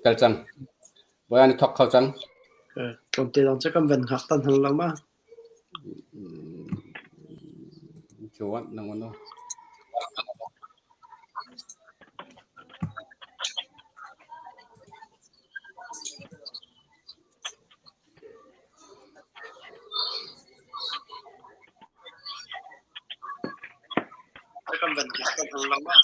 Kal cang. Bawi an i thawk kho cang. Tlawmte lawng cu kan van hngak tan hal lo ma. Cuan nang ano. Kan van hngak tan hal lo ma.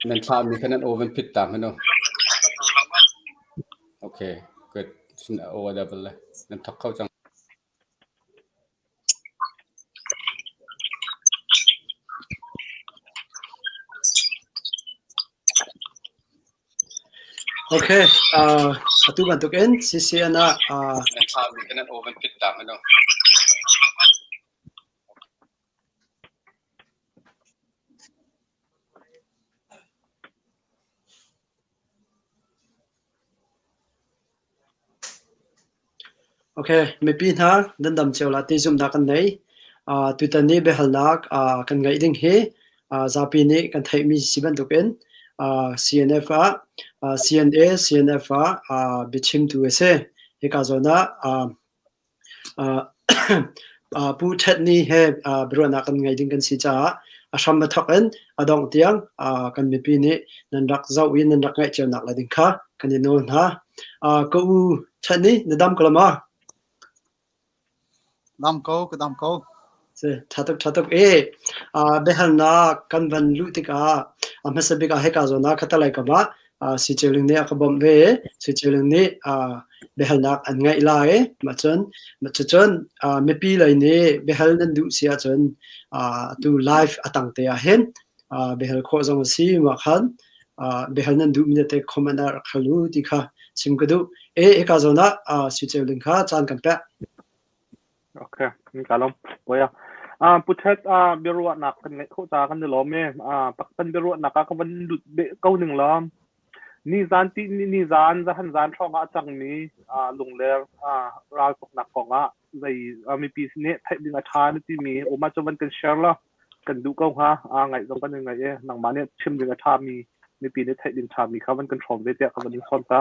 Nan thlahmi kha nan oven phit ta hmanh u. Okay, good. Sin a aw a double le. Nan thawk kho cang. Okay, atu bantukin CCN ah Nan thlahmi kha nan oven phit ta hmanh u. Okay, mipi hna nan dam cio la ti zumhnak kan nei. Tutan ni biahalnak kan ngeih ding hi zapi nih kan theihmi si bantukin CNF ah CNA CNF ah biachimtu a si. Hika zawn ah Pu Htet Ni he biaruahnak kan ngei ding kan si caah a hram a thawk in a dongh tiang kan mipi nih nan rak zoh i nan rak ngaih cionak lai ding kha kan i nawl hna. Ka u Htet Ni, na dam ko la ma? Dam ko, ka dam ko. Ṭha tuk, ṭha tuk e. Biahalnak kan van luh tikah a hmasa bik ah hika zawn ah khatalei kam ah Sui Ceu Ling nih a ka bawmh ve i Sui Ceu Ling nih biahalnak an ngaih lai. Mah cun, cucun mipi lei nih biahal nan duh si ahcun atu live a tang te ah hin biahal khawh zong a si. Mah khan biahal nan duhmi tete comment ah rak hal u ti kha chim ka duh. E hika zawn ah Sui Ceu Ling kha caan kan pek. Okay, ka lawm. Boya. Pu Thet, biaruahnak kan ngeih khawh caah kan i lawm e. Kan biaruahnak ah ka van lut beh ko ning law. Nizan ti nizan zahan zan hrawng ah a cangmi Lungler raltuknak kong ah zei mipi nih theih ding a ṭha na timi um ahcun van kan share law kan duh ko hnga. Ngaih zong kan in ngaih e. Nangmah nih chim ding a ṭhami mipi nih theih ding ṭhami kha van kan hrawm ve tiah ka van in sawm ta.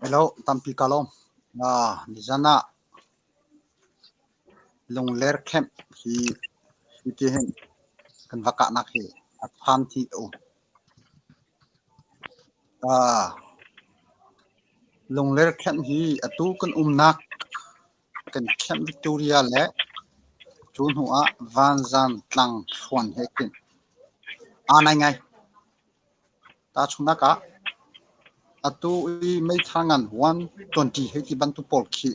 Hello, tampi ka lawm. Nizan ah Lungler camp hi hiti hin kan va kahnak hi a phan thi a um. Lungler camp hi atu kan umnak kan camp Victoria le cu hnu ah Vanzan tlang thluan he khin aa nai ngai. Tahchunhnak ah, atu i meithal ngan 120 hei ti bantuk pawl khi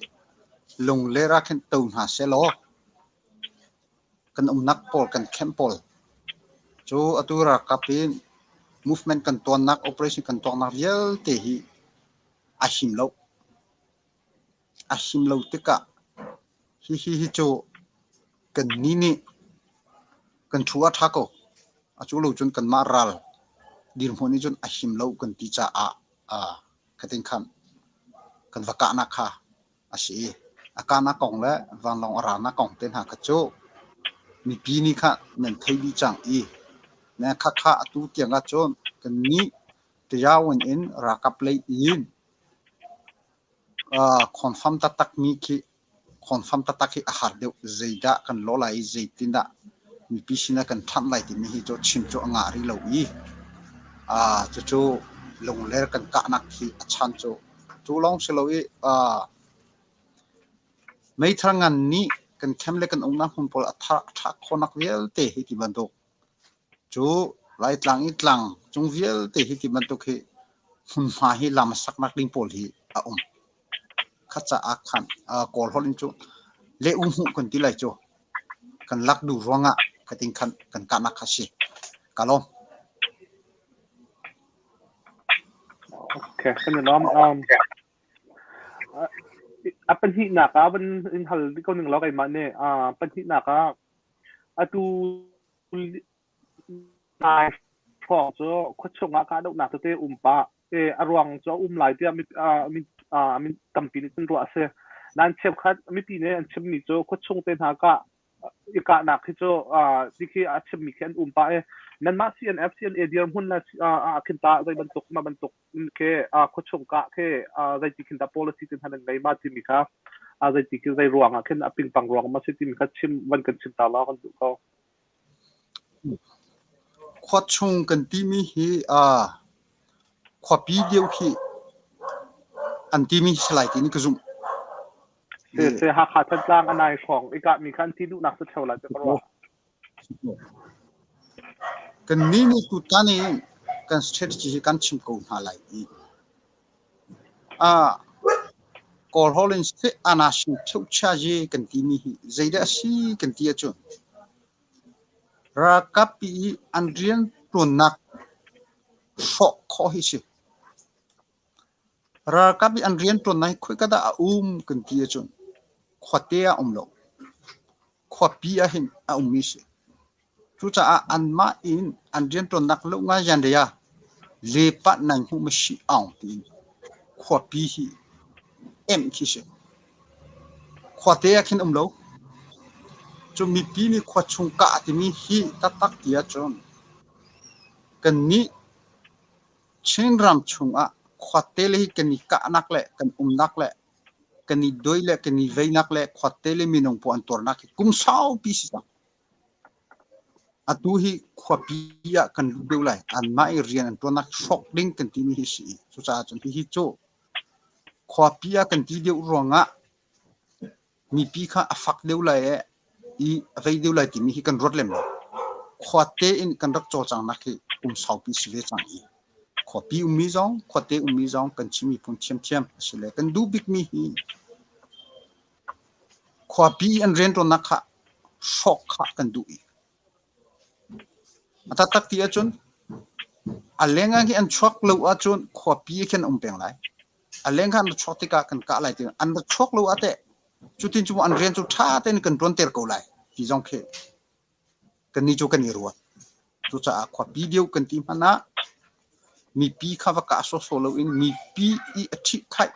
Lungler ah khin to hna sehlaw kan umnak pawl kan khenh pawl cu atu ralkap in movement kan tuannak operation kan tuaknak vialte hi a him lo. A him lo tikah hihi hi cu kannih nih kan thu a ṭha ko. A cu lo cun kanmah ral dirhmun nih cun a him lo kan ti caah khatin khan kan va kahnak kha a si i a kahnak kong le vanlawng a ralnak kong te hna kha cu mipi nih kha nan thei dih cang i ne khakha atu tiang ahcun kannih Tayawan in ralkap lei in Confirm taktakmi khi confirm taktak hi a har deuh. Zeidah kan lawh lai i zeitindah mipi sinah kan thanh lai timi hi cu chim cu a ngah rih lo i cucu Lungler kan kahnak hi a chan cu cu lawng si lo i meithal ngan nih kan khem le kan umnak hmun pawl a thah khawhnak vialte hi ti bantuk Cu Laitlang i tlang cung vialte hi ti bantuk hi hmunhma hi lam saknak ding pawl hi a um. Kha caah khan Kawl holh in cu le u hmuh kan ti lai cu. Kan lak duh ruangah khatin khan kan kahnak kha si. Ka lawm. Okay, kan i lawm. A pahnihnak ah van in hal ko ning law keimah nih. Pahnihnak ah atu Nai hrawng cu khuachung ah kahdohnak tete um pah i a ruang cu a um lai tiah mi tampi nih cun ruah a si. Nain cheukhat mipi nih an chimmi cu khuachung te hna kah i kahnak hi cu ti khi a chimmi khi an um pah i nanmah CNF CNA dirhmun le ah khin tah zei bantuk mah bantuk khi khuachung kah khi zeiti khin dah policy te hna nan ngei ma timi kha zeiti khi zei ruang ah khin a pingpang ruang ma si timi kha chim van kan chim ta law kan duh ko. Khuachung kan timi hi khuapi deuh khi an timi si lai tiin ka zumh. Si Hakha Thantlang a nai hrawng i kahmi kha an ti duhnak cu ṭheo lai ti ka ruah. Kannih nih tutan i kan strategy hi kan chim ko hna lai i Kawlhawl in seh anashin phyohchiazi kan timi hi zeidah a si kan ti ahcun ralkap pi i an rianṭuannak hrawh khawh hi a si. Ralkap i an rianṭuannak hi khoika dah a um kan ti ahcun khuate ah a um lo. Khuapi ah hin a ummi a si. Cucaah anmah in an rianṭuannak lo ngai zanlei ah lepat nai hmuh ma si aung tiin khuapi hi emh khi si. Khuate ah khin um lo. Cu mipi nih khua chung kah timi hi taktak ti ahcun kannih Chinram chungah khuate le hi kan i kahnak le kan umnak le kan i doi le kan i veinak le khuate le minung pawl an tuarnak hi kum saupi si cang. Atu hi khuapi ah kan lut deuh lai. Anmah i rian an ṭuannak hrawk ding kan timi hi si i cucaah cun hihi cu khuapi ah kan ti deuh ruangah mipi kha a fak deuh lai i a vei deuh lai timi hi kan ruat lem lo. Khuate in kan rak cawlcanghnak hi kum saupi si ve cang i khuapi ummi zong khuate ummi zong kan Chin miphun ṭhiamṭhiam a si le kan duh bikmi hi Khuapi an rianṭuannak kha hrawk kha kan duh i a taktak ti ahcun a leng ah hin an chuak lo ahcun khuapi ah khin an um peng lai. A leng kha an ra chuak tikah kan kah lai ti an ra chuak lo ah teh cutin cu an rian cu ṭha tein kan ṭuanter ko lai ti zong khi kannih cu kan i ruat. Cucaah khuapi deuh kan ti hmanh ah mipi kha va kah sawsawh loin mipi i a ṭhihkhaih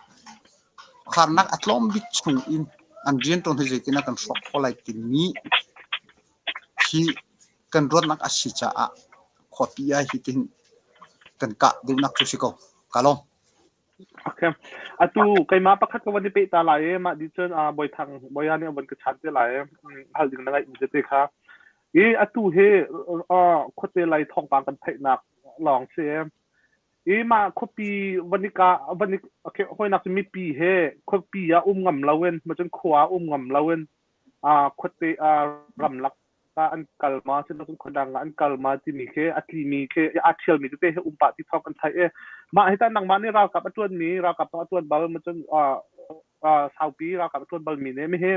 harnak a tlawm bik chung in an rianṭuan hi zeitin ah kan hrawk khawh lai timi hi kan ruatnak a si caah khuapi ah hitin kan kah duhnak cu si ko. Ka lawm. Okay. Atu keimah pakhat ka van i peh ta lai i mah dih cun Bawi Thang Bawia nih a van ka chan te lai i hal ding na ngaih mi tete kha. I atu hi khuate lei thawngpang kan theihnak lawng si. I mah khuapi van i ka van i okay, hawinak cu mipi he khuapi ah um ngam loin macun khua ah um ngam loin khuate ramlak ah an kal ma sinah khuadang ah an kal ma timi khi a tlimi khi aa ṭhialmi tete hi um pah ti thawng kan theih i mah hi tah nangmah nih ralkap a ṭuanmi ralkap a ṭuan bal ma cun saupi ralkap a ṭuan balmi nih mihi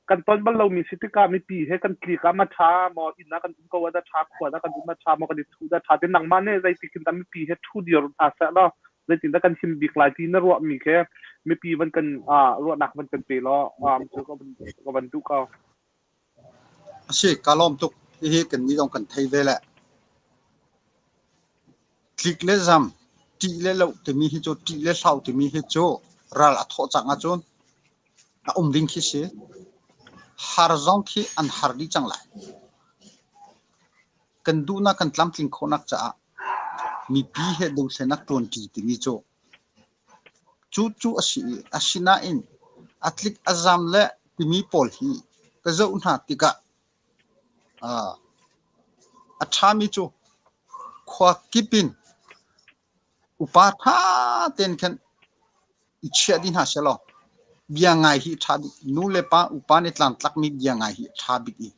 kan ton bal lomi si tikah mipi he kan tlik ah ma ṭha maw inn ah kan um ko ah dah ṭha khua dah kan um ah ṭha maw kan i thuh dah ṭha ti nangmah nih zeitik in dah mipi he ṭhu dir hna seh law zeitin dah kan him bik lai ti na ruahmi khi mipi van kan ruahnak van kan pe law cu ka van duh ko. A si, kaa lawm tuk. Hihi kannih zong kan thei ve le. Tlik le zam, ṭih le loh timi hi cu ṭih le hlau timi hi cu ral a thawh cang ahcun a um ding khi si. Har zong khi an har dih cang lai. Kan duhnak kan tlamtling khawhnak caah mipi he dothlenak ṭuanṭi timi cu Cucu a si i asinain a tlik a zam le timi pawl hi ka zoh hna tikah a ṭhami cu khua kip in upa ṭha tein khan i chiah dih hna sehlaw bia ngai hi a ṭha bik. Nu le pa upa nih tlangtlakmi bia ngai hi a ṭha bik i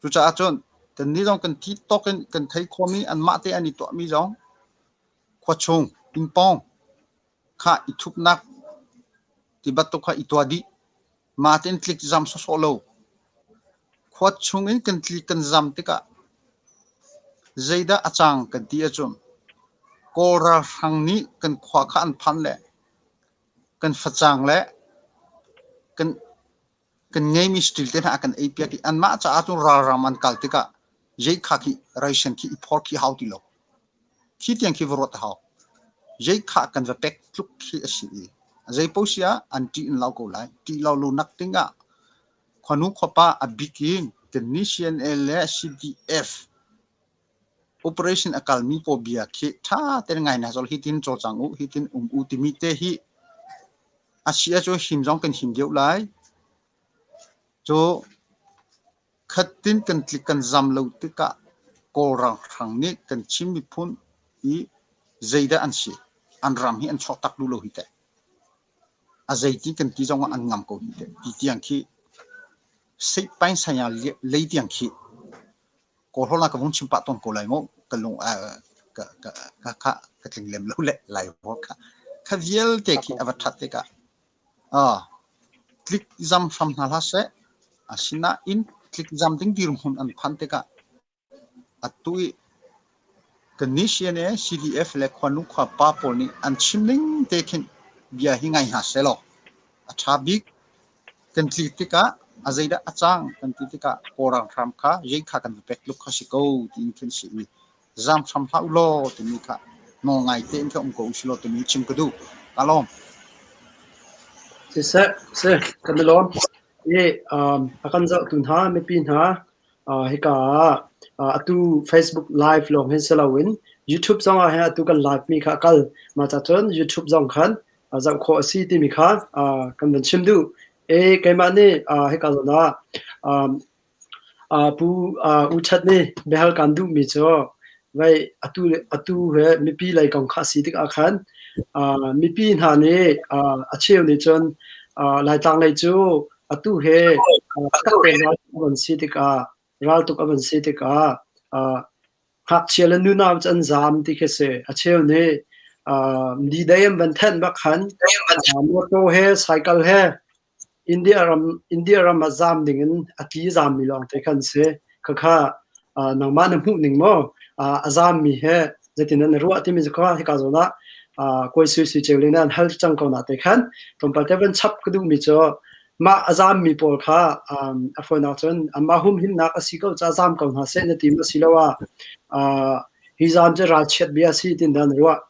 cucaah cun kannih zong kan thi tawk in kan thei khawhmi anmah te an i tuahmi zong Khuachung innpawng kha i thupnak tibantuk kha i tuah dih. Mah tein tlik zam sawsawh lo. Khuachung in kan tlik kan zam tikah zeidah a cang kan ti ahcun Kawl ralhrang nih kan khua kha an phan le kan facang le kan kan ngeimi saṭil te hna a kan eipiak i anmah caah cun ralram an kal tikah Yeikha khi ration khi i phor khi hau ti lo. Khi tiang khi va ruat a hau. Yeikha kan va pek tluk khi a si i zei paoh si ah an ṭih in lau ko lai. Ṭih lo lo nak ding ah khuanu khuapa a bik in kannih CNA le CDF operation a kalmi pawl bia khi ṭha tein ngai hna sawh hitin cawlcang u, hitin um u timi te hi a si ahcun him zong kan him deuh lai. Cu khatin kan tlik kan zam lo tikah Kawl ralhrang nih kan Chin miphun i zeidah an si? An ram hi an chuak tak duh lo hi teh. A zeiti kan ti zongah an ngam ko hi teh. Ti tiang khi seihpain saya lei tiang khi Kawlhawl ah ka vung chim pah tawn ko lai mu. Ka lung ka ka ka ka ka tling lem lo le lai hawl kha. Kha vialte khi a va ṭhat tikah tlik zam hram hna hlah seh. Asinain tlik zam ding dirhmun an phan tikah atu i kannih CNA, CDF le khuanu khuapa pawl nih an chim ning te khin bia hi ngai hna sehlaw a ṭha bik. Kan tlik tikah a zeidah a cang kan ti tikah Kawl ralhrang kha yeikha kan va pek tluk kha si ko tiin khin si i zaam hram hlah u law timi kha nawl ngai tein kha um ko usih law timi chim ka duh. Ka lawm. Siseh, seh, kan i lawm. I a kan zohtu hna, mipi hna, hika ah atu Facebook live lawng hin si loin YouTube zong ah hin atu kan live mi kha a kal. Mah ca cun YouTube zong khan zoh khawh a si timi kha kan van chim duh. E keimah nih hika zawn ah Pu U Chat nih biahal kaan duhmi cu vei atu he mipi lei kong kha a si tikah khan mipi hna nih a cheu nih cun Laitlang lei cu atu he takpek ral a van si tikah raltuk a van si tikah ngakchia le nunau cu an zaam ti khi a si. A cheu nih D-Day an van thenh bak khan motor he cycle he India ram ah zaam dingin a tli zaammi lawngte kha an si. Khakha nangmah na hmuh ning maw a zaammi he zeitin na ruah timi cu kha hika zawn ah kawi Sui Sui Ceu nih an hal cang ko na te khan tlawmpal te van chap ka duhmi cu mah a zaammi pawl kha a fawinak cun anmah humhimnak a si ko caah zaam ko hna seh na ti maw asiloah hi zaam cu ralchiat bia a si tin dah na ruah?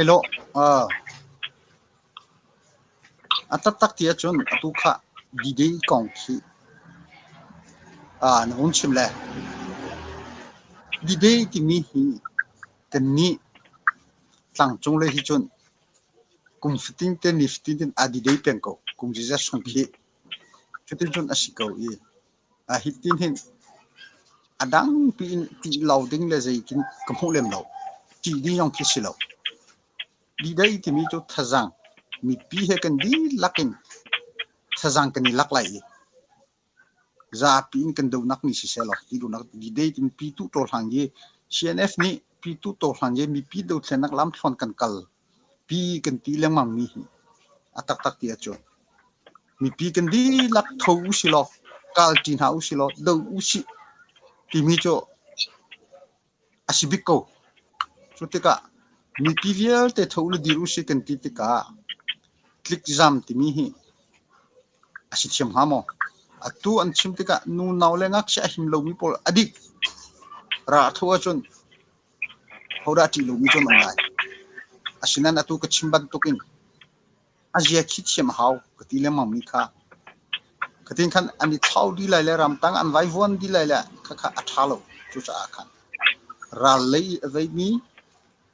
Elaw, a taktak ti ahcun atu kha D-Day kong khi na hun chim le. D-Day timi hi kannih tlangcung lei hi cun kum fatin te ni fatin te a D-Day peng ko. Kum zeizat chung khi cutin cun a si ko i Hitin hin a dang piin ṭih lo ding le zeitin ka hmuh lem lo. Ṭih ding zong khi si lo. Didei timi cu thazaang mipi he kan dihlak in thazaang kan i lak lai i zapi in kan donak ni siseh law ti duhnak didei timi pitu tawhlang hi CNF nih pitu tawhlang hi mipi dothlennak lamthluan kan kal pi kan ti lengmang mi hi a taktak ti ahcun Mipi kan dihlak tho usilaw, kalṭi hna usilaw, do usih timi cu a si bik ko. Cu tikah mipi vialte tho le dir usih kan ti tikah tlikzam timi hi a si thiam hnga maw? Atu an chim tikah nunau le ngakchia a him lomi pawl a dik. Ra tho ahcun hodah ṭih lomi cu an um lai. Asinain atu ka chim bantukin A zia khi thiam a hau ka ti lengmang mi kha. Khatin khan an i thlau dih lai le ramtang an vaivuan dih lai le khakha a ṭha lo. Cucaah khan ral lei i a veimi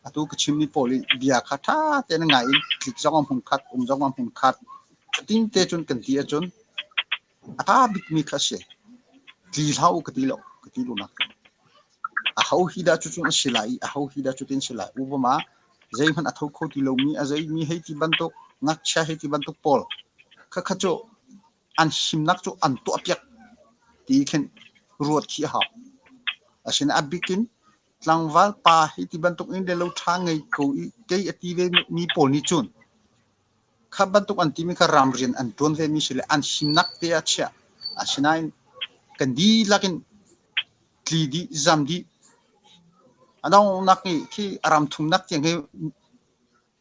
atu ka chimmi pawl i bia kha ṭha tein ngai in tlik zong ah hmun khat, um zong ah hmun khat. Cutin te cun kan ti ahcun a ṭha bikmi kha a si. Tli hlah u ka ti lo, ka ti duhnak cu. Aho hi dah cucun a si lai i aho hi dah cutin si lai? Upama zeihmanh a tho kho ti lomi, a zeimi hei ti bantuk, ngakchia hei ti bantuk pawl khakha cu an himnak cu an tuahpiak ti khin ruat khi a hau. Asinain a bik in tlangval pa hei ti bantuk in le lo ṭha ngei ko i kei a ti ve mi pawl nih cun kha bantuk an timi kha ramrian an ṭuan vemi si le an himnak te ah chiah. Asinain kan dihlak in tli dih, zam dih. A donghnak i khi a ram thumnak tiang hi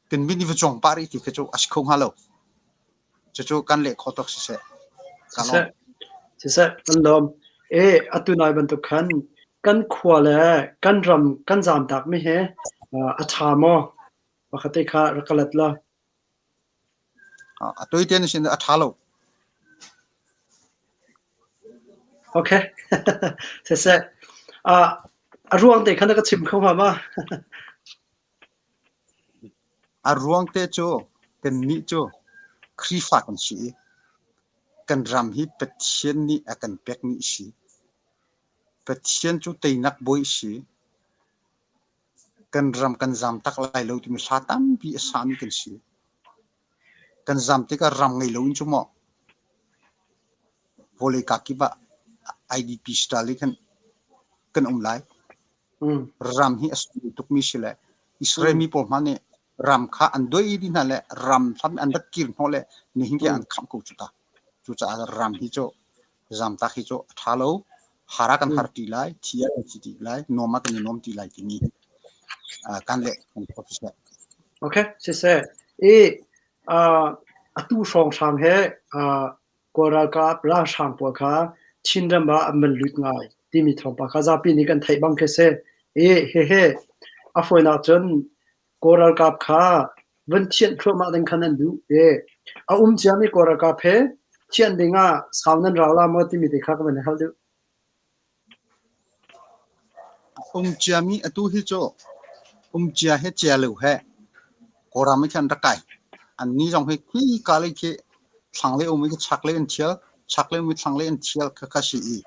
kan min i va cuang pah rih ti khi cu a si kho hnga lo. Cucu kan leh khawh tawk siseh. Siseh, siseh, kan lawm. E, atu nai bantuk khan kan khua le kan ram kan zaamtak mi hi a ṭha maw? Pakhat te kha rak ka let la. A toi te na sin a ṭha lo. Okay. Siseh. A ruang te kha na ka chim kho hnga ma? A ruang te cu kannih cu Khrihfa kan si i kan ram hi Pathian nih a kan pekmi a si. Pathian cu teinak bawi a si. Kan ram kan zam tak lai lo timi hla tampi a sami kan si. Kan zam tikah ram ngei loin cu maw vawlei kakip ah IDP style in khan kan um lai. Ram hi a sunglawi tukmi si le Israel mi pawl hmanh nih ram kha an doi dih hna le ram hlam an rak kir hnawh le nihin tiang an khamh ko cu ta. Cucaah ram hi cu zamtak hi cu a ṭha lo. Har ah kan har ṭi lai, thi ah kan thi ṭi lai, nuam ah kan i nuam ṭi lai timi kan leh kan khawh siseh. Okay, siseh. I atu hrawnghrang he Kawl ralkap ralhrang pawl kha Chinram ah an van lut ngai timi thawngpang kha zapi nih kan theih bang khi si. I hihi a fawinak cun Kawl ralkap kha van thianh thluahmah ding khan an duh i a um ciami Kawl ralkap he thianh ding ah sau nan rau la maw timi te kha ka van i hal duh. Um ciami atu hi cu um cia he cia lo he Kawlram ah khin an rak kai. Annih zong hi khika lei khi thlanglei um i chaklei an thial, chaklei um i thlanglei an thial khakha si i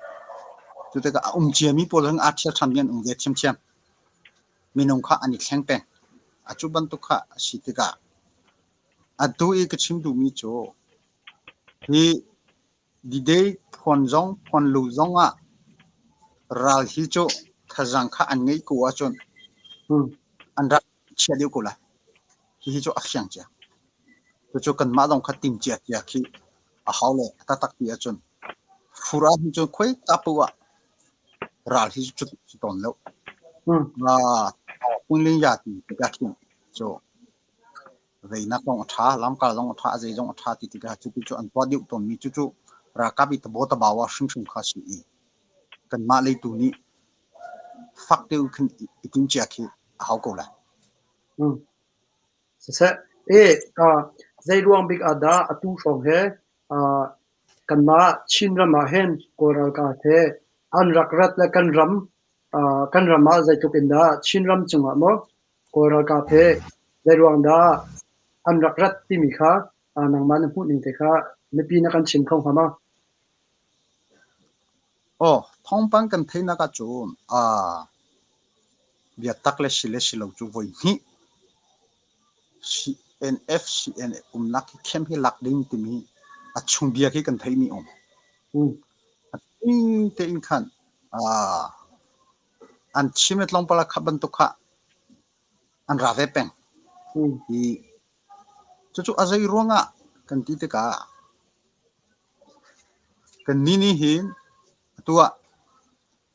cu tikah a um ciami pawl zong aa thial ṭhanmi an um ve ṭhiamṭhiam. Minung kha an i thleng peng. A cu bantuk kha a si tikah atu i ka chim duhmi cu hi Didei phuan zong phuan lo zong ah ral hi cu thazaang kha an ngeih ko ahcun an rak chia deuh ko lai. Hihi cu a fiang cia. Cucu kanmah zong kha tim cia cia khi a hau le a taktak ti ahcun fur ah hin cun khuai ta paoh ah ral hi cu si tawn lo. Pungling ya ti tikah khin cu Reinak zong a ṭha, lamkal zong a ṭha, a zei zong a ṭha ti tikah cuti cu an tuah deuh tawnmi cucu ralkap i tabo tabau ah hrimhrim kha a si i kanmah lei tu nih fak deuh khin i timcia khi a hau ko lai. Siseh, zei ruang bik ah dah atu hrawng he kanmah Chinram ah hin Kawl ralkap he an rak rat le kan ram kan ram ah zeitluk in dah Chinram cungah maw Kawl ralkap he zeiruang dah an rak rat timi kha nangmah na hmuhning te kha mipi na kan chim kho hnga ma? Aw, thawngpang kan theihnak ahcun biatak le si le si lo cu voi hnih CNF CNA umnak hi camp hi lak ding timi a chung bia khi kan theihmi um. A tein khan An chim i tlawmpal ah kha bantuk kha an ra ve peng. Hi cucu a zei ruangah kan ti tikah kannih nih hin atu ah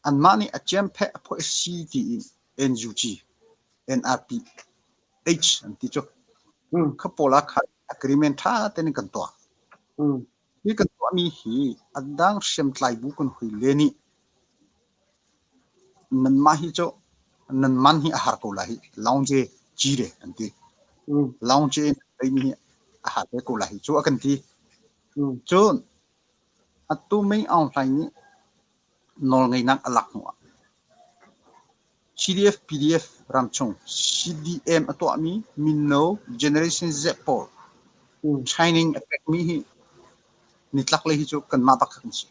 anmah nih a ciampheh a phoih si tiin NUG, NRP, H an ti cu. Kha pawl ah khan agreement ṭha tein kan tuah. Hi kan tuahmi hi a dang hriamtlai bu kan hui le nih nanmah hi cu nan man hi a har ko lai hih. Laungce ci an ti. Laungce in teimi hi a har ve ko lai hih cu a kan ti. Cun atu Mei Aung Hlaing nih nawlngeihnak a lak hnu ah CDF, PDF ramchung CDM a tuahmi mino Generation Z pawl training a pekmi hi nitlaklei hi cu kanmah bak kha kan si.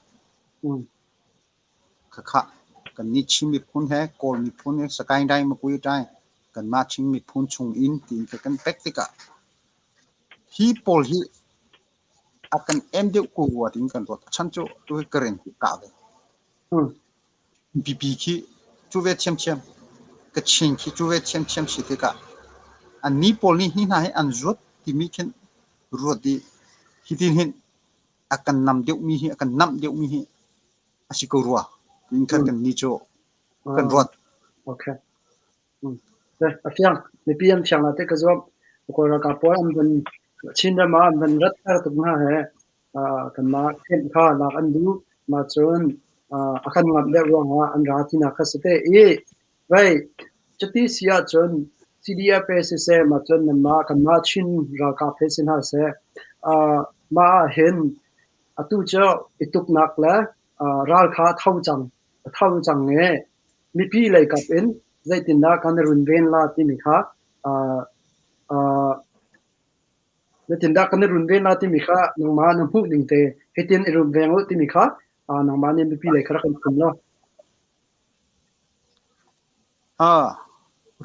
Khakha kannih Chin miphun he Kawl miphun he Sagaing Dai Makui Dai kanmah Chin miphun chung in tiin kan pek tikah hi pawl hi a kan em deuh ko rua tiin kan ruat. A chan cu tu hi Karen hi kah ve. Pipi khi cu ve ṭhiamṭhiam. Kachin khi cu ve ṭhiamṭhiam si tikah annih pawl nih hi hna hi an zuat timi khin ruat i hitin hin a kan nam deuhmi hi a kan namh deuhmi hi a si ko rua tiin khan kannih cu kan ruat. Okay. A fiang. Mipi an fiang la te ka zuam. Kawl ralkap pawl an van Chinram ah an van rat ter tuk hna he. Kanmah camp kha lak an duh. Mah cun a kan ngamh deuh ruangah an ra tinak kha si te i vei cuti si ahcun CDF he siseh mah cun nanmah kanmah Chin ralkap he si hna seh mah ah hin atu cu i tuknak le ral kha a tho cang a tho cang i mipi lei kap in zeitindah kan i runven la timi kha Zeitindah kan i runven lai timi kha nangmah na hmuh ning te hitin i runveng u timi kha nangmah nih mipi lei kha rak kan chim law.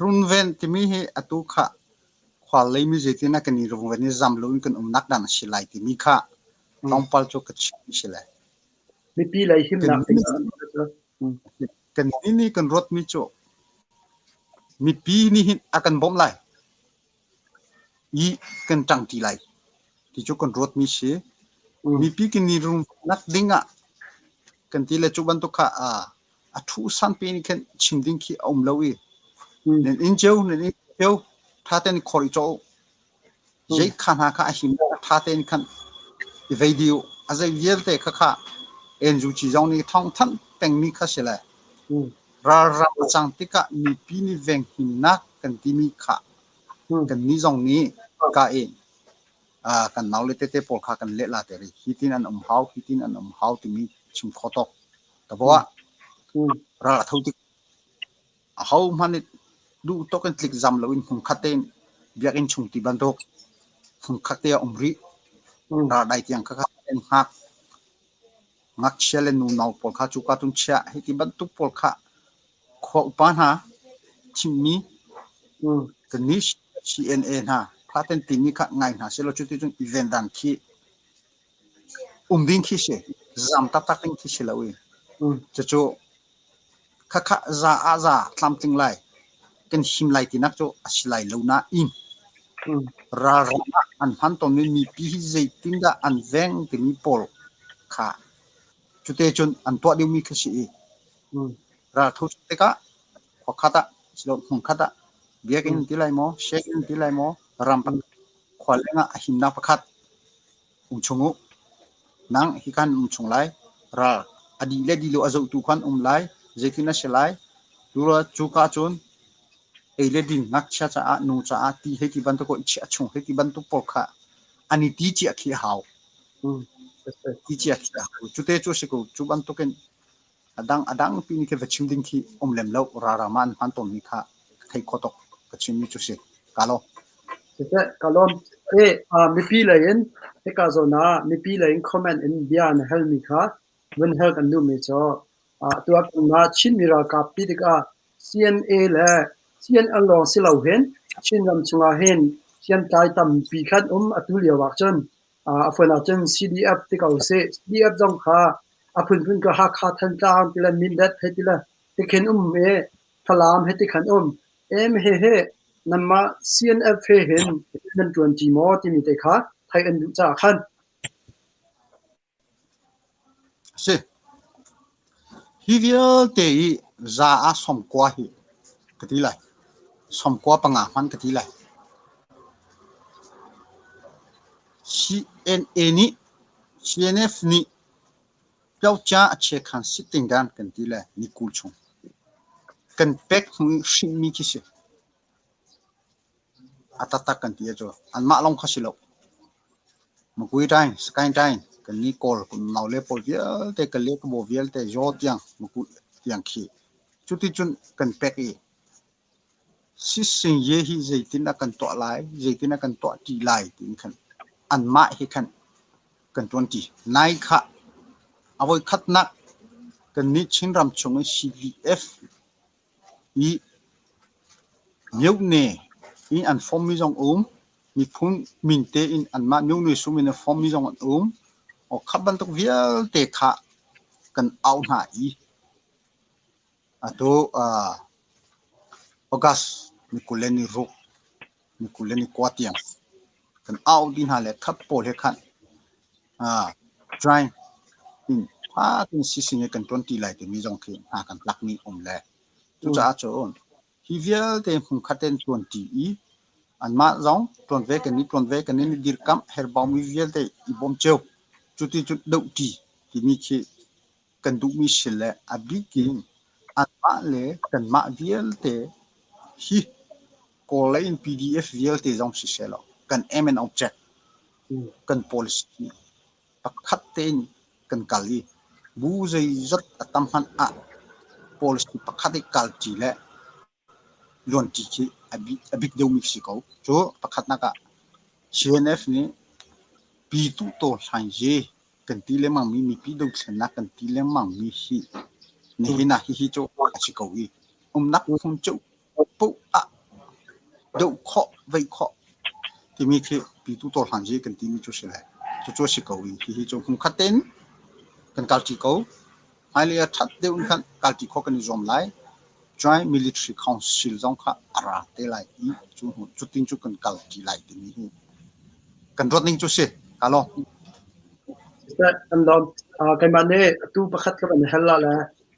Runven timi hi atu kha khual lei mi zeitin ah kan i rungven i zam loin kan umnak dang a si lai timi kha tlawmpal cu ka chim a si lai. Mipi lei himnak ding Kan nih kan ruatmi cu mipi nih hin a kan bawmh lai. I kan ṭangṭi lai ti cu kan ruatmi si. Mipi kan i rumnak ding ah kan ti le cu bantuk kha a thu sanpi in khin chim ding khi a um lo i nan inn cio nan inn cio ṭha tein khor i cawh u. Zei kha hna kha a him ṭha tein khan i vei dih u. A zei vialte kha kha NUG zong nih thawng thanh pengmi kha si le Ralram a cang tikah mipi nih venghimnak kan timi kha kannih zong nih ka in kan naule tete pawl kha kan leh la te rih. Hitin an um hau, hitin an um hau timi chim kho tawk. Tabo ah ral a tho tik aho hmanh nih duh tawk in tlik zam loin hmunkhat tein biakinn chung ti bantuk hmunkhat te ah um rih. Ral dai tiang kha kha in hngak. Ngakchia le nunau pawl kha cuka cun chiah. Hiti bantuk pawl kha khua upa hna thimmi kannih CNA hna thaten timi kha ngai hna sehlaw cuticun i ven dan khi um ding khi si. Zam taktak ding khi si lo i. Cucu khakha za ah za tlamtling lai kan him lai tinak cu a si lai lo nain ralram ah an hman tawnmi mipi hi zeitindah an veng timi pawl kha cute cun an tuah dingmi kha si i raltho tikah khua khat ah silo hmun khat ah biakinn ti lai maw sianginn ti lai maw ram khua leng ah a himnak pakhat um chung u. Nang hi khan um chung lai. Ral a dih le dih lo a zohtu khan um lai. Zeitin a si lai? Cu ka cun ei le din ngakchia caah nu caah ti hei ti bantuk i chiah chung hei ti bantuk pawl kha an i ti cia khi a hau. Ti cia khi a hau. Cute cu a si ko. Cu bantukin a dang pi nih khi va chim ding khi um lem lo. Ralram ah an hman tawnmi kha ka thei kho tuk. Ka chimmi cu si. Ka lawm. Siseh, ka lawm. Mipi lei in hika zawn ah mipi lei in comment in bia na halmi kha vun hal kan duhmi cu atu ah kanmah Chinmi ralkap ti tikah CNA le CNL lawng si lo hin Chinram chungah hin hriamtlai tampi khan um atu lio ah cun a fawn ahcun CDF ti ko usih. CDF zong kha a phunphun ka Hakha, Thantlang ti le Mindat hei ti le tikhin um i Falam hei ti khan um. Em hehe nanmah CNF he hin nan ṭuanṭi maw timi te kha theih an duh caah khan. A si. Hi vialte hi za ah 90 hi ka ti lai. 95 hmanh ka ti lai. CNA nih CNF nih Pyaucha a chiakhan sitting dan kan ti le ni 20 chung kan pek hnu i hrinmi khi si. A taktak kan ti ahcun anmah lawng kha si lo. Makui ṭaing, Sakaing ṭaing, kannih Kawl naule pawl vialte, Kale Kabaw vialte, Yaw tiang, Maku tiang khi cuticun kan pek i sising ye hi zeitin a kan tuah lai, zeitin a kan tuah ṭi lai tiin khan anmah he khan kan ṭuan ṭi. Nai kha a voikhatnak kannih Chinram chung i CDF i myone in an fawmmi zong um, miphun min tein anmah myone sum in a fawmmi zong an um. Aw kha bantuk vialte kha kan auh hna i atu August ni 26, ni 29 tiang kan auh dih hna le khat pawl he khan dry in ṭha tein sising he kan ṭuanṭi lai timi zong khi hna kan tlakmi um le cucaah cun hi vialte hmunkhat in ṭuanṭi i anmah zong ṭuan ve kan i ṭuan ve kan i dirkamh herhbaumi vialte i bawm cio. Cuti cun dohṭi timi khi kan duhmi si le a bik in anmah le kanmah vialte hi Kawl lei in PDF vialte zong siseh law kan aim and object, kan policy pakhat tein kan kal i bu zeizat a tam hmanh ah policy pakhat i kalṭi le luanṭi khi a bik deuhmi si ko. Cu pakhatnak ah CNF nih Pyituh Taw Hlaing kan ti lengmangmi mipi dothlennak kan ti lengmangmi hi nihin ah hihi cu a si ko i umnak phung cio paoh ah doh khawh, veih khawh timi khi Pyituh Taw Hlaing kan timi cu si le cucu a si ko i hihi cu hmunkhat tein kan kalṭi ko. Hmailei ah ṭhat deuh in khan kalṭi khawh kan i zuam lai. Joint Military Council zong kha a ra te lai i cu hnu cutin cu kan kalṭi lai timi hi kan ruat ning cu si. Ka lawm. Siseh, kan lawm. Keimah nih atu pakhat ka van hal la le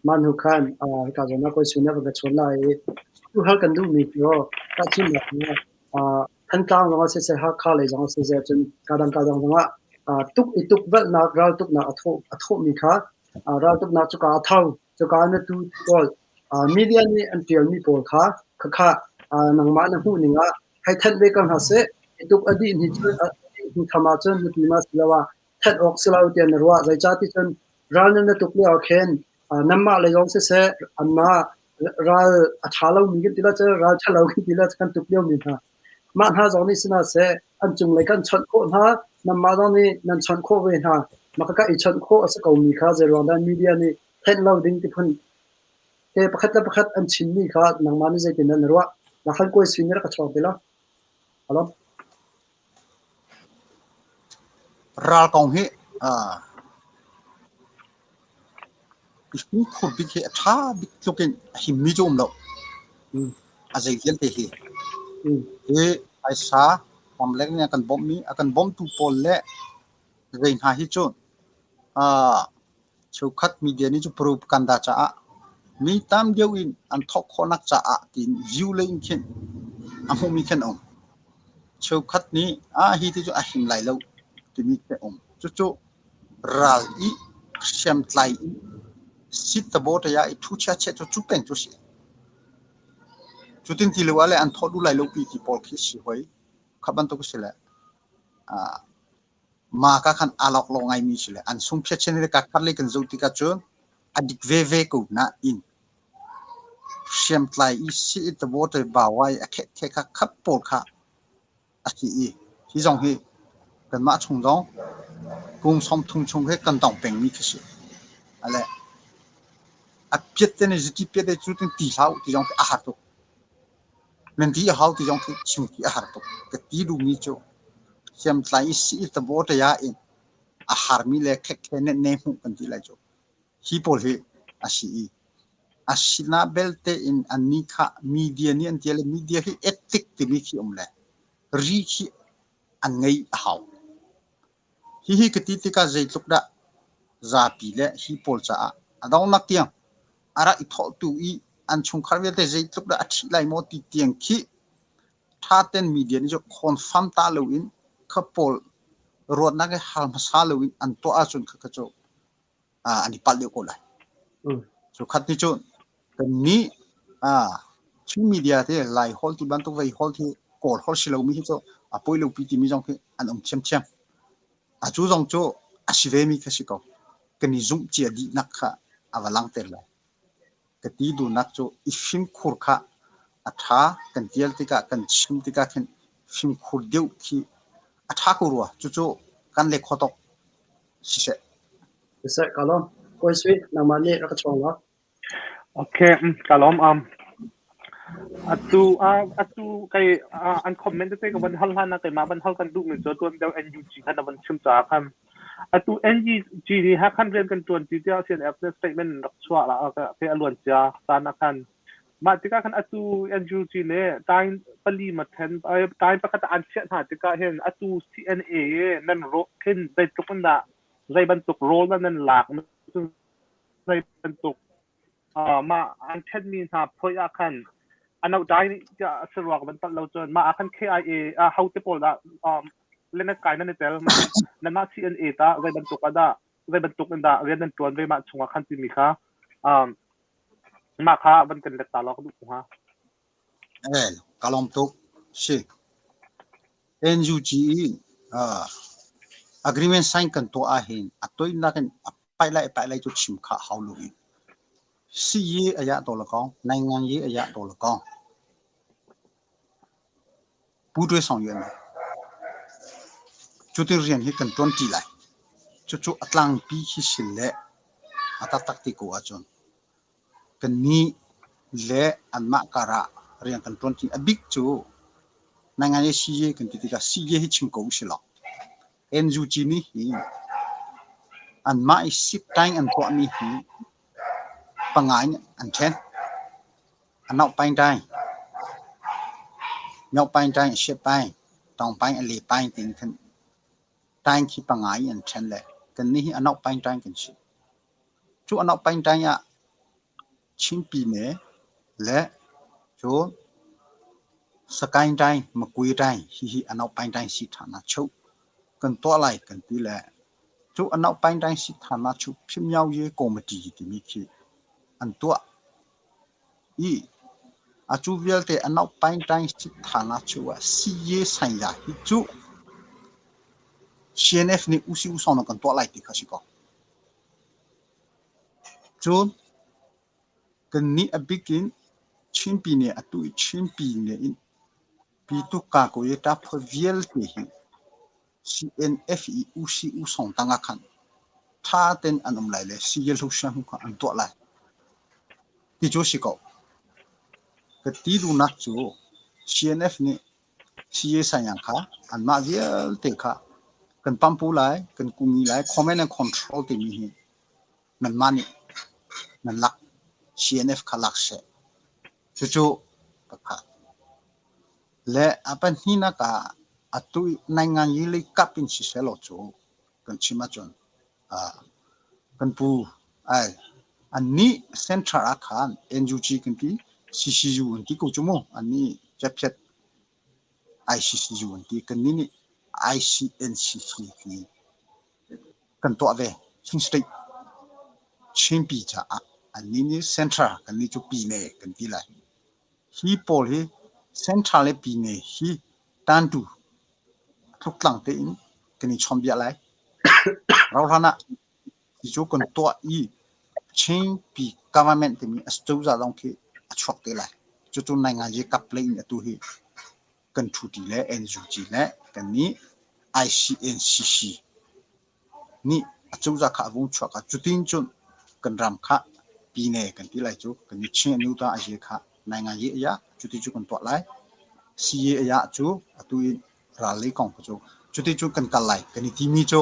mah hnu khan hika zawn ah kawi Sui nih a van ka chawn lai i tu hal kan duhmi cu tahchunhnak ah Thantlang zong ah siseh, Hakha lei zong ah siseh, cun kadang kadang zong ah tuk i tukvelhnak, raltuknak a thawhmi kha raltuknak cuka a tho, cuka na tu pawl media nih an ṭialmi pawl kha khakha nangmah na hmuh ning ah hei thanh ve ko hna seh. I tuk a dih hnu tham ahcun na ti ma siloah thanh awk si lo tiah na ruah. Zeicah ti cun ral nan na tuk lio ah khin nanmah lei zong siseh, anmah ral a ṭha lomi kan ti lo cu ral ṭhalo kan ti lo kan tuk liomi hna. Mah hna zong nih sihna-seh an cunglei kan chawnh khawh hna, nanmah zong nih nan chawnh khawh ve hna. Mah khakha i chawnh khawh a si komi kha zeiruang dah media nih thenh lo ding ti phun he pakhat le pakhat an chimmi kha nangmah nih zeitin dah na ruah? Na khan kawi sui nih rak ka chuak ti lo. Alo. Ral kong hi Fimkhur bik hi a ṭha bik tluk in a himmi cu um lo. A zei vialte hi. Hi phaisa ramleng nih a kan bawmhmi, a kan bawmtu pawl le zei hna hi cu cheukhat media nih cu propaganda caah mi tam deuh in an thawk khawhnak caah tiin view lei in khin a hmuhmi khi an um. Cheukhat nih ah hi ti cu a him lai lo timi khi a um. Cucu Ral i hriamtlai i sit-a-bawṭe ah i ṭhu chiachiah cu cu peng cu a si. Cutin ti lo ah le an thawh duh lai lo pi ti pawl khi si hoi. Kha bantuk a si le ma ka khan aa lawk ngaimi si le an sung phiachin le ka khat lei kan zoh tikah cun a dik veve ko nain hriamtlai i sit-a-bawṭe bawai a kheh the kha khat pawl kha A si i hi zong hi kanmah chung zong kum 30 chung hi kan tong pengmi khi si. Ale a piat te nih ziti piat te cu tin ti hlah u ti zong khi a har tuk. Nan ti a hau ti zong khi chim khi a har tuk. Ka ti duhmi cu hriamtlai i si i tabo te ya in a harmi le khekhe ne ne hmuh kan ti lai cu. Hi pawl hi a si i a sinah belte in annih kha media nih an ti le media hi ethic timi khi um le ri khi an ngei a hau. Hihi ka ti tikah zeitluk dah zapi le hi pawl caah a donghnak tiang a rak i thawhtu i an chungkhar vialte zeitluk dah a ṭhih lai maw ti tiang khi ṭha ten media nih cu confirm ta loin kha pawl ruatnak i hal hmasa loin an tuah ahcun kha kha cu an i palh deuh ko lai. Cu khat nih cun kannih Chin media te Lai holh ti bantuk vei holh hi Kawl holh si lomi hi cu a poi lo pi timi zong hi an um thiamthiam. A cu zong cu a si ve mi kha si ko. Kan i zumh cia dihnak kha a va langhter lai. Ka ti duhnak cu i fimkhur kha a ṭha kan tial tikah kan chim tikah khin fimkhur deuh khi a ṭha ko rua. Cucu kan le kho tok siseh. Siseh, ka lawm. Kawi Sui, nangmah nih rak ka chawng law. Okay, ka lawm. Atu kai an comment te ka van hal hlan ah keimah van hal kan duhmi cu tuan deuh NUG khan na van chim caah khan atu NUG nih Hakhan rian kan ṭuan ti tiah CNF nih statement rak chuah la ke a luan cia caan ah khan mah tikah khan atu NUG nih time pali ma then time pakhat an chiah hna tikah hin atu CNA nan ro khin zeitluk in dah zei bantuk role dah nan lak zei bantuk mah an ṭhenmi hna phoih ah khan a notai nih tiah a saruak van palh lo cun mah ah khan KIA hote pawl dah. Le na kai nan i tel nanmah CNA ta zei bantuk ah dah zei bantuk in dah rian nan ṭuan ve mah chungah khan timi kha mah kha van kan let ta law ka duh ko hnga. Eh, ka lawm tuk. Si. NUG i agreement sign kan tuah ahhin a toinak in a paih lai paih lai cu chim kha hau lo i si ye aya to la kong naingan ye aya to la kong ပူးတွဲဆောင်ရွက်မယ် cuti rian hi kan ṭuanṭi lai. Cucu a tlangpi khi si le a taktak ti ko ahcun kannih le anmah karah rian kan ṭuanṭi. A bik cu naingan i CA kan ti tikah CA hi chim ko usih law NUG nih hi anmah i sit-ṭaing an tuahmi hi panga in an ṭhen. A nok-paing-ṭaing, nok-paing-ṭaing, a siap-paing, tawng-paing, a le-paing tiin khan ṭaing khi panga in an ṭhen le kannih hi a nok-paing-ṭaing kan si. Cu a nok-paing-ṭaing ah Chin Pyine le cun Sakaing ṭaing, Makui ṭaing hihi a nok-paing-ṭaing si ṭhan ah chuh kan tuah lai kan ti le cu a nok-paing-ṭaing si ṭhan ah chuh Phimyaoye Committee timi khi an tuah. I atu vialte a nokpaingṭaing sitthana cu ah siye sanya hi cu CNF nih usi usawng kan tuah lai ti kha si ko. Cun kannih a bik in Chin Pyine atu i Chin Pyine in Pyituka ko i ṭaphaw vialte hi CNF i usi usawng tang ah khan ṭha tein an um lai le siye hluhsiahmu kha an tuah lai ti cu a si ko. Ka ti duhnak cu CNF nih CA Sayang kha anmah vialte kha kan pampu lai, kan kumi lai, command and control timi hi nanmah nih nan lak CNF kha lak seh. Cucu pakhat. Le a pahnihnak ah atu i nainganyi lei kap in siseh law cu kan chim ahcun kan pu ai annih central ah khan NUG kan ti CCU an ti ko cu mu annih cephet ICCU an ti kannih nih ICNCC ti kan tuah ve Chin State Chinpi caah annih nih central kannih cu pine kan ti lai. Hi pawl hi central le pine hi tantu tluktlang tein kan i chawnbia lai. Rauhhlan ah hi cu kan tuah i Chinpi government timi a cozah zong khi a chuak te lai. Cucu nainganzi kap lei in atu hi kan ṭhuṭi le NUG le kannih ICNCC nih a cozah kha a vung chuak ah cutin cun kan ram kha pine kan ti lai cu kan i Chin a nu ta a ye kha nainganzi a ya cuti cu kan tuah lai. CA a ya cu atu in ral lei kong cu cuti cu kan kal lai kan i timi cu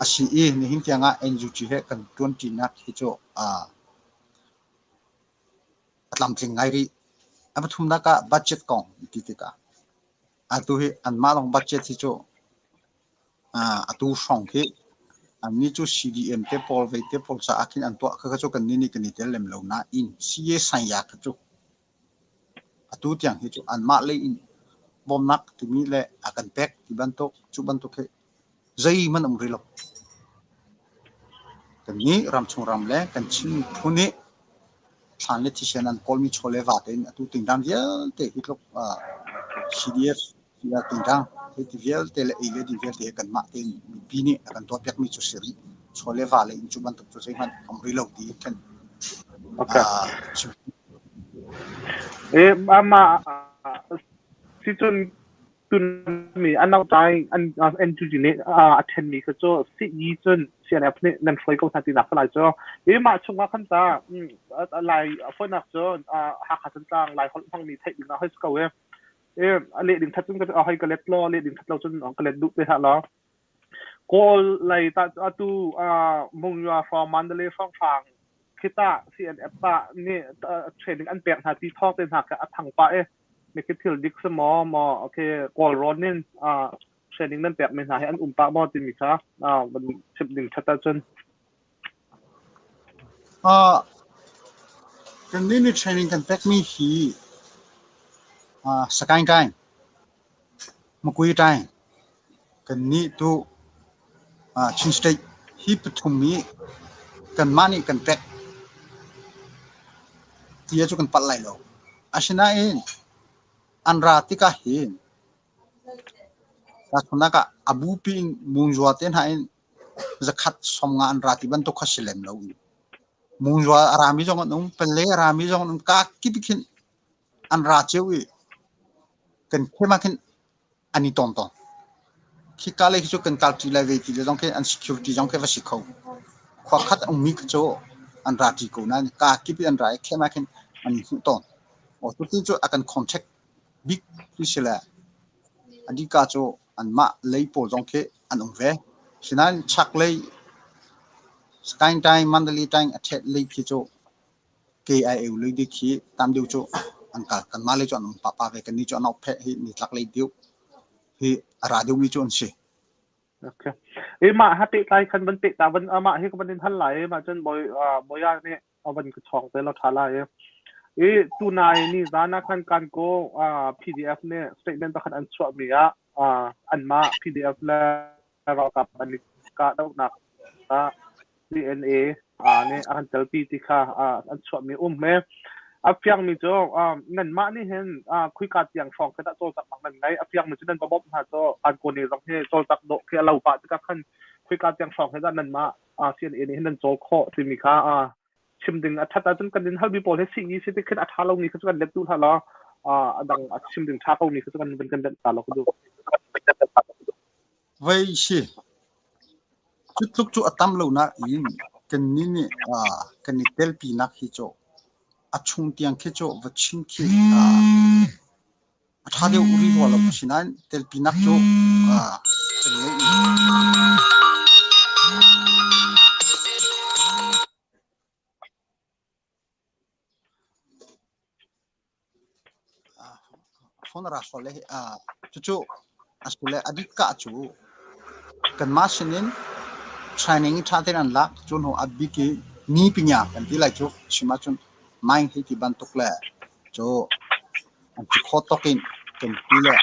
a si i nihin tiang ah NUG he kan ṭuanṭinak hi cu a tlamtling ngai rih. A pathumnak ah budget kong ti tikah atu hi anmah lawng budget hi cu atu hrawng khi annih cu CDM te pawl vei te pawl caah khin an tuah kha cu kannih nih kan i tel lem lo nain CA Sanya kha cu Atu tiang hi cu anmah lei in bawmnak timi le a kan pek ti bantuk cu bantuk hi zeihmanh um rih lo. Kannih ramchung ram le kan Chin miphun nih thlan le thisen an kawlmi chaw le va tein atu tingtang vialte hi tluk CDF tingtang hei ti vialte le ei le din vialte hi kanmah tein mipi nih a kan tuahpiakmi cu si rih. Chaw le va le in cu bantuk cu zeihmanh um rih lo ti khin chim. Eh, mah sicun tunmi an nautai an NUG nih a ṭhenmi kha cu CE cun CNF nih nan hruai ko hna tinak ka lai cu. I mah chungah khan ta lai foinak cu Hakha Thantlang Lai holh hmangmi theih ding ah hoi si ko e. E a leh ding that cun ka hoi ka let law leh ding that lo cun ka let duh te hlah law. Kawl lei ta atu Monywa hrawng Mandalay hrawng hrang khita CNF ta nih training an pek hna ti thawng te hna kha a thang pah i mi khi thil dik si maw maw okay Kawl rawn in training nan pek mi hna hi an um pah maw timi kha van chim ding that ahcun. Kan nih nih training kan pekmi hi Sakaing Kaing. Makui ṭaing kannih tu Chin State hi pathum hi kanmah nih kan pek ti cu kan palh lai lo. Asinain an ra tikah hin tahchunhnak ah a bupi in mungzua te hna in zakhat sawmnga an ra ti bantuk kha si lem lo i mungzua a rami zong an um, pale a rami zong an um, ka kip khin an ra cio i kan khem ah khin an i tawn tawn. Khika lei khi cu kan kalṭi lai ve ti le zong khi an security zong khi va si kho. Khua khat a ummi khi cu an ra ṭi ko nain ka kip in an ra i khem ah khin an i hmuh tawn. Aw tuti cu a kan contact bik khi si le adika cu anmah lei pawl zong khi an um ve. Sinain chaklei Skyne Time, Mandalay Time a ṭhet lei khi cu KIA lei dik hi tam deuh cu an kal. Kanmah lei cu an um pahpah ve. Kannih cu an ok pheh hi nitlak lei deuh hi a ra deuhmi cu an si. Okay. E mah ha pehtlai khan van peh ta van amah hi ka van in hal lai e mah cun bawi bawia nih a van ka chawng te lo tha lai e. E tunai ni zan ah khan kan ko PDF nih statement pakhat an chuah mi ah anmah PDF le ralkap an i kahdohnak ah DNA nih a kan telpi ti kha an chuahmi um he. A fiangmi cu nanmah nih hin khuika tiang hrawng khi dah cawlcanghnak nan ngei. A fiangmi cu nan va bawmh hna cu Kankone zong hi cawlcangh dawh khi a lo pah tikah khan khuika tiang hrawng hi dah nanmah CNA nih hin nan cawl khawh timi kha chim ding a ṭhat ahcun kan in halmi pawl hi sii si ti khin a ṭha lomi kha cu kan let duh hlah law a dang a chim ding ṭha komi kha cu kan van kan let ta law ka duh. Vei si. Cu tluk cu a tam lo nain kannih nih kan i telpinak hi cu a chung tiang khi cu va chim khi a ṭha deuh rih rua lo. Asinain telpinak cu kan ngeih. Phone a ra sual le cucu a si le a dik kah cu kanmah sinin training ṭha tein an lak. Cu hnu a bik i ni pinya kan ti lai cu chim ahcun mine hi ti bantuk le cu an ti kho tawk in kan ti le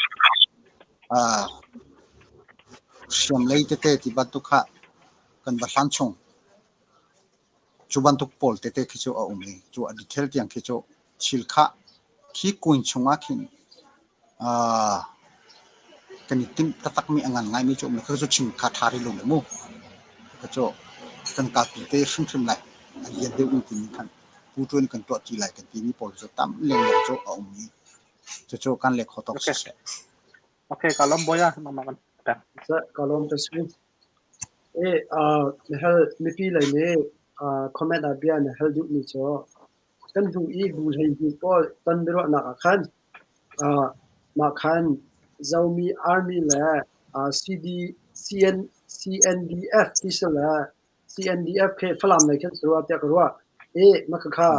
hriamlei tete ti bantuk kha kan va hlan chung. Cu bantuk pawl tete khi cu a um i cu a detail tiang khi cu thil kha khi kuin chungah khin kan i timh taktakmi a ngan ngaimi cu um le kha cu chim kha ṭha rih lo le mu. Kha cu kan kalpi te hrimhrim lai. A lian deuh in timi khan pu ṭuan kan tuah ṭi lai kan timi pawl cu tam lengluang cu a um i cucu kan leh kho tawk siseh. Okay, ka lawm bawi ah mama kan pek. Ka lawm ka si. Na hal mipi lei nih comment ah bia na hal duhmi cu kan hnu i bu 12 pawl ton biaruahnak ah khan mah khan Zomi Army le CD CN CNDF ti si le CNDF khi Falam lei khin si rua tiah ka ruah. I mah khakha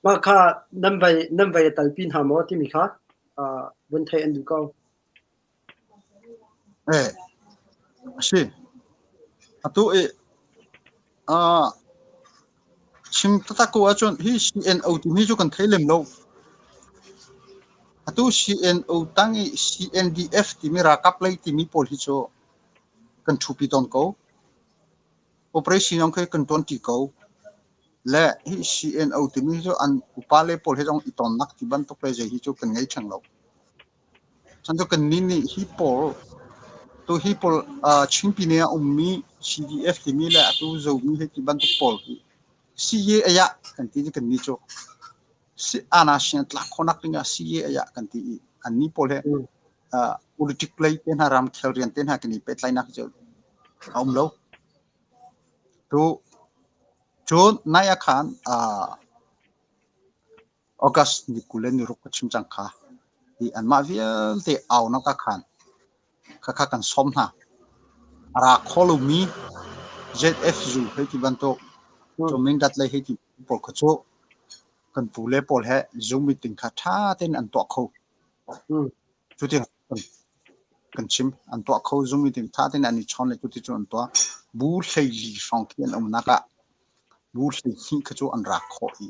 mah kha nan vai talpi hna maw timi kha vun theih an duh ko. A si. Atu i chim taktak ko ahcun hi CNO timi cu kan thei lem lo. Atu CNO tang i CNDF timi ralkap lei timi pawl hi cu kan ṭhupi tawn ko. Operation zong khi kan ṭuanṭi ko. Le hi CNO timi cu an upa le pawl he zong i tonnak ti bantuk le zei hi cu kan ngei theng lo. Cun cu kannih nih hi pawl tu hi pawl Chin pine ah ummi CDF timi le atu Zomi hei ti bantuk pawl hi CA ayah kan ti i kannih cu ana sian tlak khawhnak ding ah CA ayah kan ti i annih pawl he politic lei te hna ramkhel rian te hna kan i pehtlaihnak cu a um lo. Tu cun nai ah khan August ni 26 ka chim cang kha. Hi anmah vialte aunak ah khan khakha kan sawm hna. A ra kho lomi ZFU hei ti bantuk cu Mindat lei hei ti pawl kha cu kan pu le pawl he Zoom meeting kha ṭha tein an tuah kho. Cuti kan chim an tuah kho Zoom meeting ṭha tein an i chawn le cuti cu an tuah. Bu 14 hrawng khi an umnak ah bu 12 kha cu an ra khawh i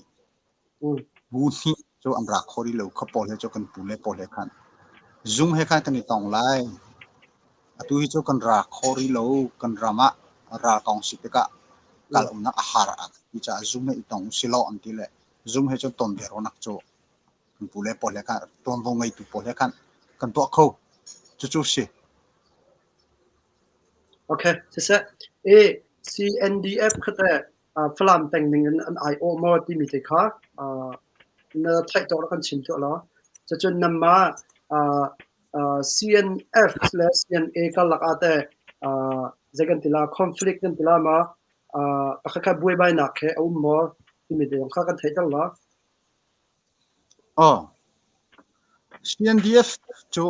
Bu hnih cu an ra kho rih lo. Kha pawl he cu kan pu le pawl he khan. Zung he khan kan i tong lai. Atu hi cu kan ra kho rih lo. Kan ram ah ral kong si tikah kal umnak a har a ti caah Zoom he i tong usilaw an ti le Zoom he cun ton biaruahnak cu kan pu le pawl he khan tuanvo ngeitu pawl he khan kan tuah kho. Cucu si. Okay, siseh. E CNDF kha teh Falam peng ning in an aiawh maw timi te kha na theih tawk rak kan chim tuah law. Cucun nanmah CNF le CNA karlak ah teh zei kan ti la conflict kan ti la maw pakhatkhat buaibainak he a um maw timi te zong kha kan theihter law. Aw. CNDF cu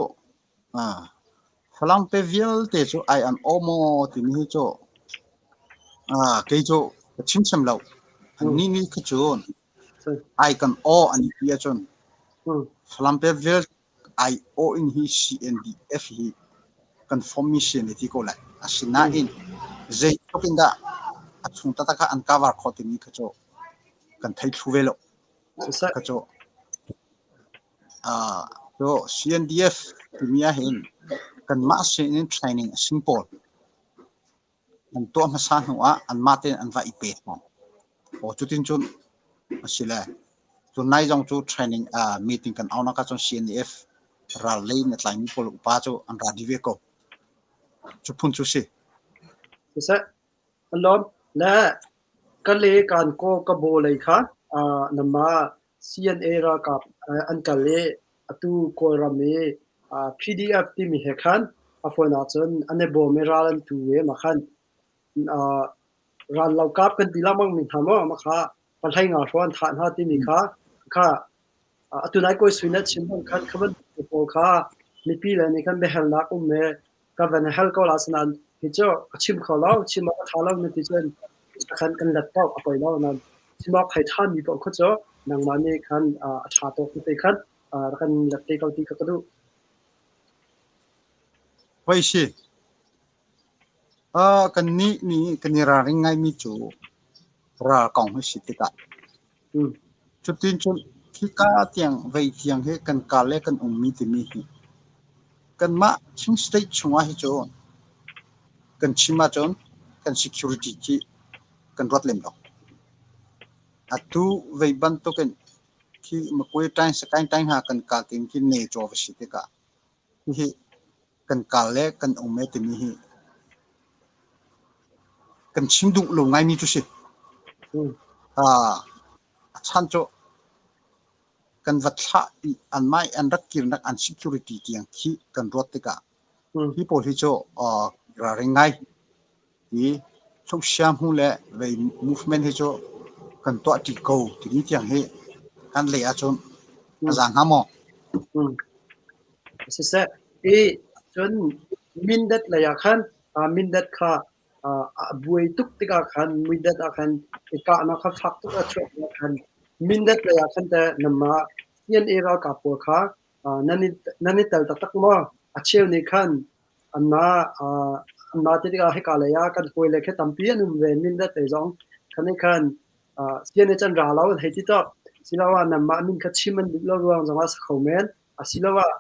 Falam pe vialte cu ai an aw maw timi hi cu kei cu ka chim thiam lo. Annih nih kha cun ai kan aw an i ti ahcun Falam pe vialte ai aw in hi CNDF hi kan form mi si an i ti ko lai. Asinain zeitluk in dah a chung taktak ah an cover khawh timi kha cu kan thei thlu ve lo. Kha cu cu CNDF timi ahhin kanmah sin in training a sing pawl an tuah hmasa hnu ah anmah tein an va i pe hna. Aw cutin cun a si le cun nai zong cu training meeting kan aunak ahcun CNDF ral lei in a tlaimi pawl upa cu an ra dih ve ko. Cu phun cu si. Siseh, an lawm. Le ka le kan kaw ka baw lei kha namah CNA ralkap an kal i atu Kawlram i PDF timi he khan a fawinak cun an i bawm i ral an tu i mah khan rallokap kan ti lengmang mi hna maw mah kha pahlei nga hraw an thah hna timi kha kha atu nai Kawi Sui na chim bang khan kha bantuk pawl kha mipi le nih khan biahalnak um i ka van hal ko la asinain hi cu ka chim kho lo chim awk a ṭha lo na ti cun khan kan let paoh a poi lo nain chim awk thei ṭhami paoh kha cu nangmah nih khan a ṭha tawk te khan rak kan let te ko ti kha ka duh. Hoi si. Kannih nih kan i ralring ngaimi cu ral kong hi si tikah cutin cun khika tiang vei tiang hi kan kal le kan ummi timi hi kanmah Chin State chungah hi cun kan chim ahcun kan security khi kan ruat lem lo. Atu vei bantukin khi Makwe ṭaing Sakaing ṭaing hna kan kal tin khi ne caw va si tikah hihi kan kal le kan um e timi hi kan chim duh lo ngaimi cu si. A chan cu kan va thlah i anmah i an rak kirnak an security tiang khi kan ruat tikah hi pawl hi cu ralring ngai i hloksia hmu le vei movement hi cu kan tuah ṭi ko timi tiang hi kan lei ahcun a za hnga maw? Siseh, i cun Mindat lei ah khan Mindat kha a buai tuk tikah khan Mindat ah khan i kahnak kha fak tuk a chuah tikah khan Mindat lei ah khan teh nanmah CNA ralkap pawl kha nan i tel taktak maw? A cheu nih khan anmah ti tikah hika lei ah kan hawile khi tampi an um ve Mindat lei zong khan nih khan CNA cu an ra lo an hei ti tawk. Asiloah nanmah min kha chim an duh lo ruang zongah a si kho men. Asiloah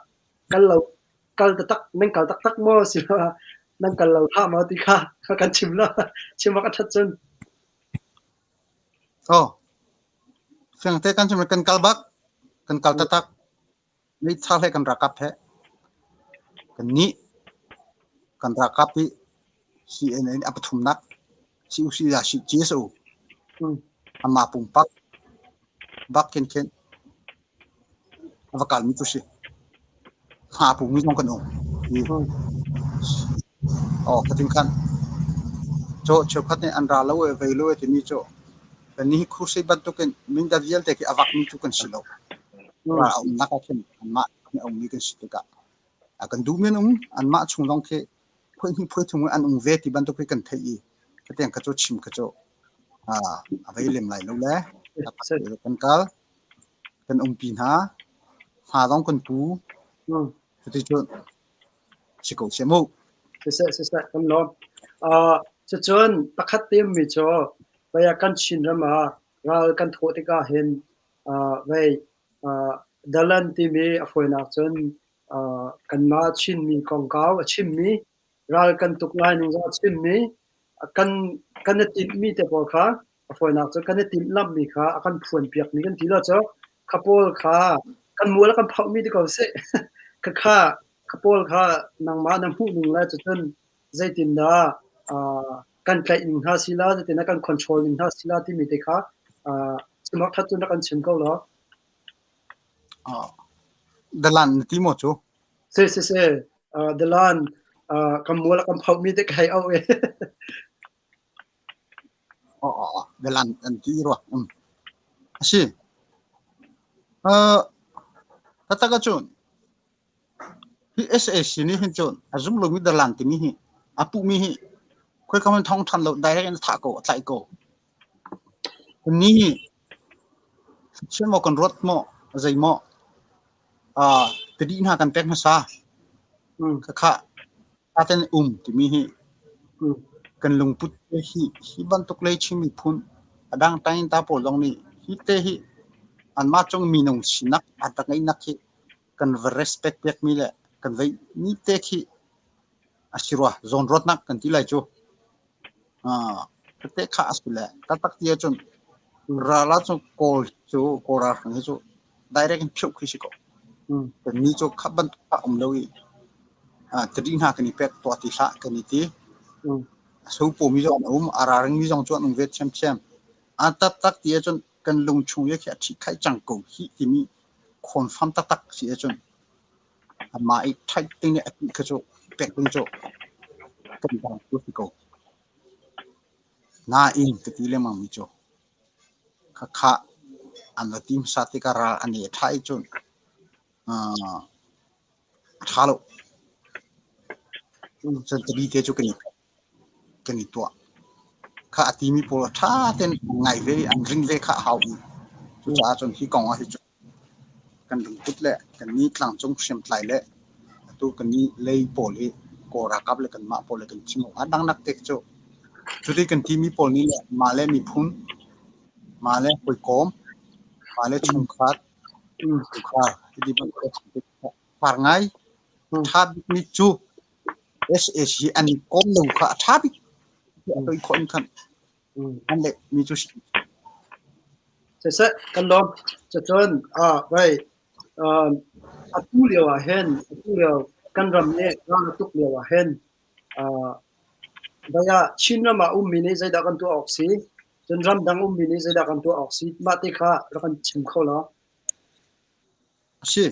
kal lo kal taktak nan kal taktak maw asiloah nan kal lo hlah maw ti kha kan chim lo chim awk a ṭhat cun. Oh, fiangte kan chim kan kal bak kan kal taktak meithal he kan rakap he kan nih kan rakap i CNN a pathumnak CUC ya si GSO ama pumpak bak khin khin A va kalmi cu si. Hma pumi zong kan um. Aw ka tin khan. Cho cheukhat nih an ra lo e vei lo e timi cu kan ni crusade bantukin mindat vialte khi a vakmi cu kan si lo. Ra a umnak ah khin anmah nih a ummi kan si tikah a kan duhmi an um anmah chung zong khi phuai hnih phuai thum an um ve ti bantuk khi kan theih i ka tiang ka cu chim ka cu a vei lem lai lo le kan kal Kan umpi hna. Hma zong kan pu. Cuticun si ko seh mu. Siseh, siseh, kan lawm. Cucun pakhat te ummi cu vei ah kan Chinram ah ral kan thawh tikah hin vei dalan timi a fawinak cun Kanmah Chinmi kongkau a chimmi, ral kan tuk lai ning zong a chimmi, kan kan i timhmi te pawl kha a fawinak cu kan i timhlamhmi kha a kan phuanpiakmi kan ti lo cu kha pawl kha kan mual a kan phohmi ti ko sih. Khakha kha pawl kha nangmah na hmuh ning le cucun zeitindah kan tlaih ning hna si la, zeitindah kan control ning hna si la timi te kha chim awk ṭhat cun rak kan chim ko law. Dalan na ti maw cu? Si si si. Dalan kan mual a kan phohmi te ka hei auh i. Dalan an ti rua. A si. Taktak ahcun hi SAC nih hin cun a zum lomi dalan timi hi a puhmi hi khoika hmanh thawng ṭhan lo direct in a thah ko, a tlaih ko. Ni hi chiah maw kan ruat maw zei maw tadi hna kan pek hmasa. Khakha aten um timi hi kan lungput te hi hi bantuk lei Chin miphun a dang tain ta pawl zong nih hi te hi anmah cung minung sinak a rak ngeihnak hi kan va respect piakmi le kan vei mi te khi a si rua zawnruatnak kan ti lai cu. Te kha a si le taktak ti ahcun ral ahcun Kawl cu Kawl ralhrang hi cu direct in phiuh khi si ko. Kan ni cu kha bantuk a um lo i tadi hna kan i pek tuah ti hlah kan i ti. A sopomi zong an um, a ralringmi zong cu an um ve ṭhiamṭhiam. A taktak ti ahcun kan lung chung i khi a ṭhihkhaih cang ko hih timi khawnfam taktak si ahcun Amah i ṭhaih ding i a ti kha cu pek ding cu kan dang cu si ko. Nain ka ti lengmang mi cu khakha an va ti hmasa tikah ral an i ṭha i cun a ṭha lo. Cun tali te cu kan i tuah. Kha a timi pawl ṭha tein an ngai ve i an ring ve kha a hau i cucaah cun hi kong ah hi cun kan lungput le kannih tlangcung hriamtlai le atu kannih lei pawl hi Kawl ralkap le kanmah pawl le kan chim awk a dangnak te cu cuti kan timi pawl nih le mah le miphun, mah le hawikom, mah le chungkhar, chungkhar hiti bantuk far ngai ṭha bikmi cu SAC hi an i kawm lo kha a ṭha bik. A toi khawh in khan an leh mi cu si. Siseh, kan lawm. Cucun, vai, atu lio ah hin, atu lio kan ram nih ral a tuk lio ah hin, vai ah Chin ram ah ummi nih zeidah kan tuah awk si? Cun ramdang ummi nih zeidah kan tuah awk si? Mah te kha rak kan chim kho law. A si.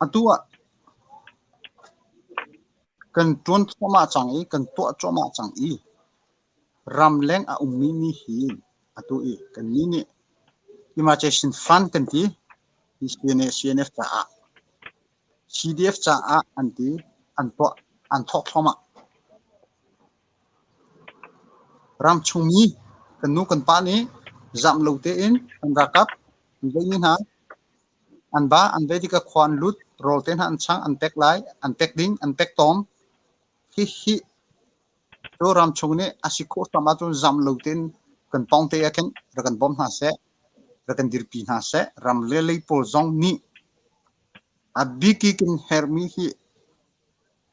Atu ah kan ṭuan cuahmah cang i kan tuah cuahmah cang i ramleng a ummi nih hin atu i kannih nih Emergency Fund kan ti hi CNA CNF caah CDF caah an ti an tuah an thawk thluahmah. Ramchungmi kan nu kan pa nih zam lo tein kan ralkap an veimi hna an ba an vei tikah khua an lut rawl te hna an chang an pek lai an pek ding an pek tawn. Hihi cu ramchung nih a si khawh hram ahcun zam lo tein kan pawng te ah khin rak kan bawm hna seh rak kan dirpi hna seh ram le lei pawl zong nih a bik i kan herhmi hi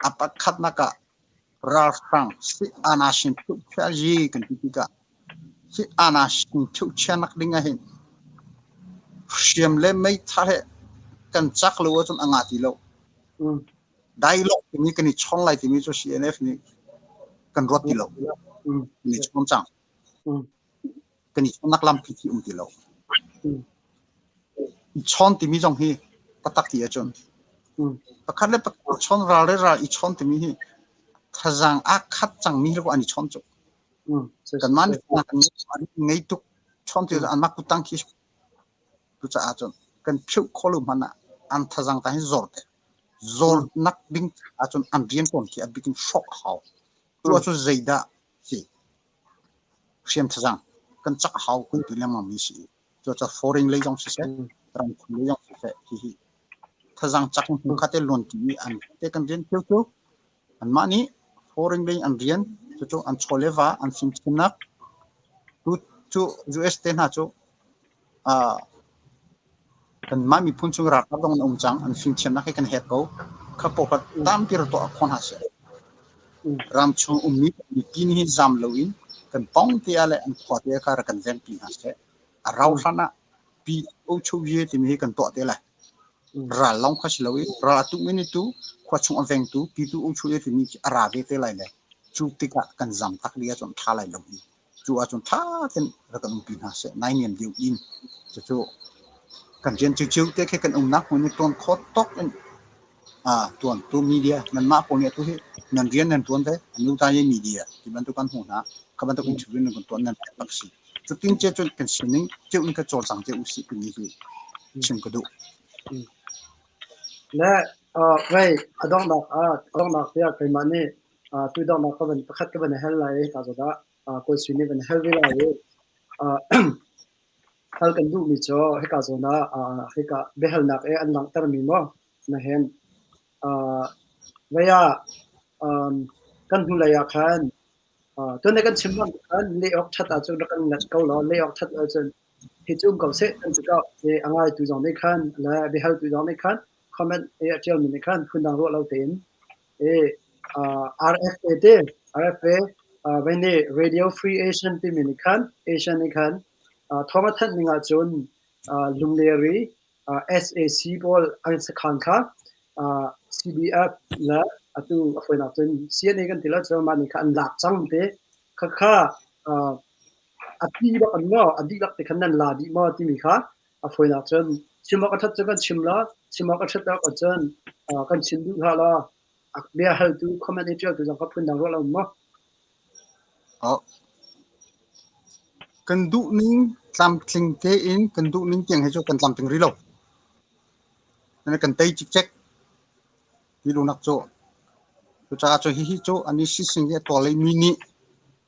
A pakhatnak ah ralhrang si-aanasin thuhchiazi kan ti tikah si-aanasin thuhchianak ding ahhin hriam le meithal he kan cak lo ahcun a ngah ti lo. Dialogue timi kan i chong lai timi cu CNF nih kan ruat ti lo. Kan i chong cang. Kan i chonnak lampi khi um ti lo. I chawn timi zong hi taktak ti ahcun pakhat le pakhat chawn ral le ral i chawn timi hi thazaang aa khat cangmi le an i chawn cu. Kanmah nih kan ngei tuk chawn ti anmah kuttang khi cucaah cun kan philh khawh lo hmanh ah an thazaang ta hi zor te. Zornak ding ahcun an rian tuan khi a bik in hrawk a hau. Cu ahcun zeidah si? Hriam thazaang kan cak a hau kan ti lengmang mi si. Cucaah foreign lei zong siseh, ramkhun lei zong siseh, hihi thazaang cak in hmunkhat te luan ti i an te kan rian cio cu anmah nih foreign lei an rian cucu an chaw le va an fimchimnak tu cu US te hna cu. Kanmah miphun chung ralkap zong an um cang, an fimthiamnak hi kan herh ko. Kha pawl kha tampi ra tuah kho hna seh. Ram chung ummi mipi nih hin zam loin kan pawng te ah le an khua te ah kha rak kan vengpi hna seh. A rau hlan ah pi o cho ye timi hi kan tuah te lai. Ral lawng kha si lo i ral a tukmi nih tu khua chung a vengtu pitu o cho ye timi khi a ra ve te lai le cu tikah kan zam tak dih ahcun ṭha lai lo i cu ahcun ṭha tein rak kan umpi hna seh nainiam deuh in cucu kan rian ciocio te khi kan umnak hmun i ṭuan khawh tawk in tuan tu media nanmah pawl nih atu hi nan rian nan ṭuan ve anu ta ye media ti bantuk kan hmuh hna kha bantuk interview nan kan tuan nan bak si cutin ce cun kan sining ceu in ka cawlcang te usih timi hi chim ka duh. Le vei a donghnak ah a donghnak tiah keimah nih tu donghnak ka van pakhat ka van hal lai i ta zadah kawi sui nih van hal ve lai i hal kan duhmi cu hika zawn ah hika biahalnak i an langhtermi maw na hen vei ah kan hnulei ah khan Tuan kan chim bang khan leh awk ṭhat ahcun rak kan ngat ko law leh awk ṭhat ahcun hi cu um ko seh kan ti ko. A ngaitu zong nih khan le biahaltu zong nih khan comment i a ṭialmi nih khan phundang ruah lo tein RFA te RFA vei nih Radio Free Asian timi nih khan Asian nih khan thawng a thanh ning ahcun Lungler i sac pawl an sakhan kha CDF le atu a fawinak cun CNA kan ti lo cu mah nih kha an lak cang ti. Khakha a pi bak an maw a dihlak te khan nan la dih maw timi kha a fawinak cun chim awk a ṭhat cu kan chim la, chim awk a ṭhat awk ahcun kan chim duh hlah law bia haltu comment i ṭialtu zong kha phundang ruah lo maw? Kan duhning tlamtling tein kan duhning tiang hi cu kan tlamtling rih lo. Kan tei cikcek ti duhnak cu. Cucaah cun hihi cu an i sising hi a tuar mi nih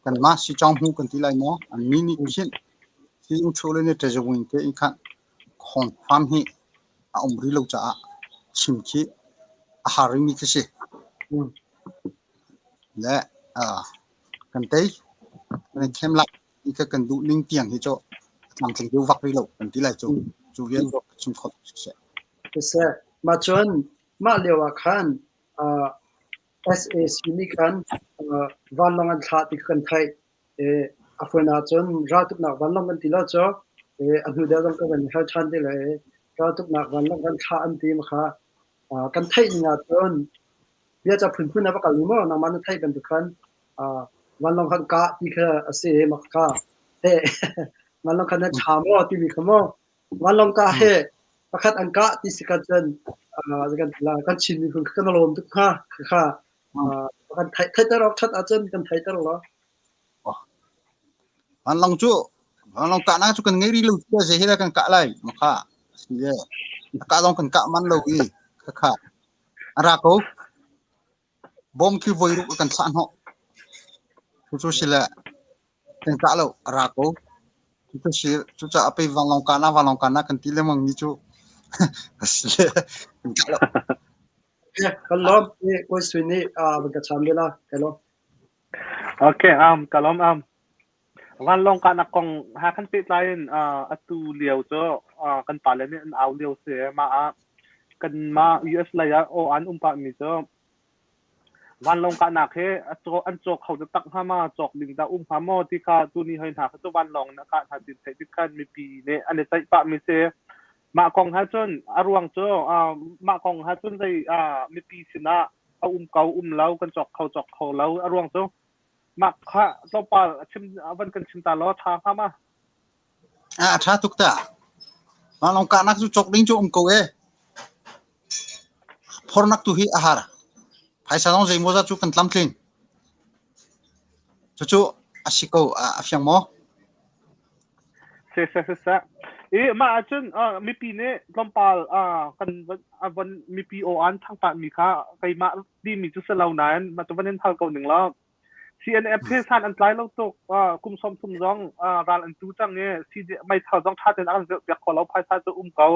kanmah sicawng hmu kan ti lai maw? An mi nih khin hi ungṭhu le ni ṭezawin tein khan khawngfarm hi a um rih lo caah chim khi a har rihmi khi si. Le kan tei kan i khem lai ti kha kan duh ning tiang hi cu a tlamtling deuh vak rih lo kan ti lai cu. Cu vial cu ka chim khawh siseh. Siseh, mah cun mah lio ah khan sac nih khan vanlawng an thlah ti kha kan theih. A fawn ahcun raltuknak vanlawng kan ti lo cu a hnu deuh zong ka van i hal ṭhan te lai i raltuknak vanlawng kan thlah an ti kha kan theih ning ahcun bia ca phunphun a va kal ni maw nangmah na theih bantuk khan vanlawng khan kah ti kha a si i mak kha he vanlawng khan nan ṭha maw timi kha maw vanlawng kah he pakhat an kah ti si kha cun kan Chin miphun kha kan lawm tuk hnga kha kan theihter awk ṭhat ahcun kan theihter law. Vanlawng cu vanlawng kahnak cu kan ngei rih lo tiah zei he dah kan kah lai makha si le a kah zong kan kah man lo i khakha a ra ko bom khi voi ruk kan thlah hnawh cucu si le kan kah lo a ra ko cucu si cucaah pei vanlawng kahnak vanlawng kahnak kan ti lengmang mi cu a si le kan kah lo. Kan lawm kawi Sui nih van ka cham ve la ka lawm. Okay, ka lawm. Vanlawng kahnak kong ha kan pehtlai in atu lio cu kan pale nih an au lio si. Mah ah kanmah US lei ah aw an um pahmi cu vanlawng kahnak hi a caw an caw kho taktak hnga ma cawk ding dah um hnga maw ti kha tuni hoi hna kha cu vanlawng in a kah hna ti theih tik khan mipi nih an i ceih pahmi si. Mah kong ha cun a ruang cu mah kong ha cun zei mipi sinah a um ko um lo kan cawk kho cawk kho lo a ruang cu mah kha tlawmpal a chim a van kan chim ta law ṭha hnga ma? A ṭha tuk ta. Vanlawng kahnak cu cawk ding cu um ko e. Phornak tu hi a har. Phaisa zong zeimaw zat cu kan tlamtling. Cucu a si ko a fiang maw? Se se se se. I mah ahcun mipi nih tlawmpal kan van mipi aw an thangpah mi kha keimah timi cu si lo nain mah cu van in hal ko ning law CNF he san an tlai lo tuk kum 30 zong ral an tu cang i meithal zong ṭha tein a kan zirh piak kho lo phaisa cu um ko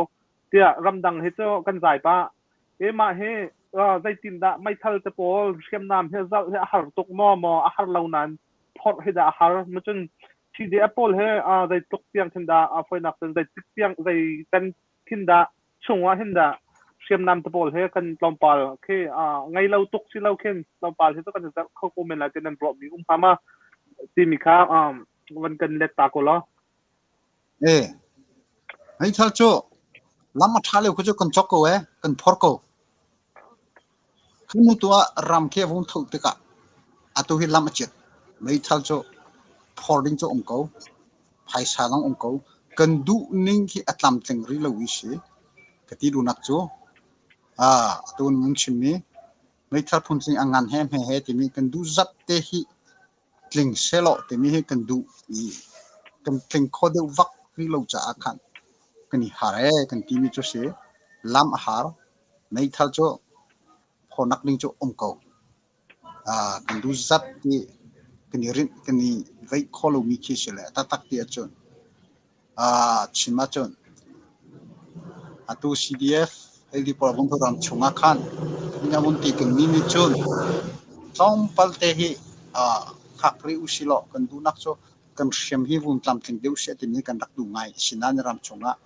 tiah ramdang hi cu kan zai pah e mah hi zeitin dah meithal te pawl hriamnam he zalh hi a har tuk maw maw a har lo nain phorh hi dah a har macun CDF pawl he zeitluk tiang khin dah foinak cun zeitik tiang zei can khin dah chungah hin dah hriamnam te pawl he kan tlawmpal khi ngei lo tuk si lo khin tlawmpal hi cu kan i zerh kho ko men lai ti nan ruahmi um hnga ma timi kha van kan let ta ko law. E meithal cu lam a ṭha lio khu cu kan cawk ko e, kan phor ko. Khi mu tu ah ram khi a vung tho tikah atu hi lam a chiat. Meithal cu phor ding cu um ko. Phaisa zong um ko. Kan duh ning khi a tlamtling rih lo i si. Ka ti duhnak cu atu nan chimmi meithal phuntling a ngan he hme he timi kan duh zat te hi tling sehlaw timi hi kan duh i kan tling kho deuh vak rih lo caah khan kan i har ee kan timi cu si. Lam a har. Meithal cu phawnak ding cu um ko. Kan duh zat ti kan i rinh kan i veih khawh lomi khi si le taktak ti ahcun chim ahcun atu CDF hei pawl vung ram chungah khan vun ti kan mi nih cun tlawmpal te hi hngak rih usilaw kan duhnak cu kan hriam hi vun tlamtling deuh seh timi kan rak duh ngai. Asinain ram chungah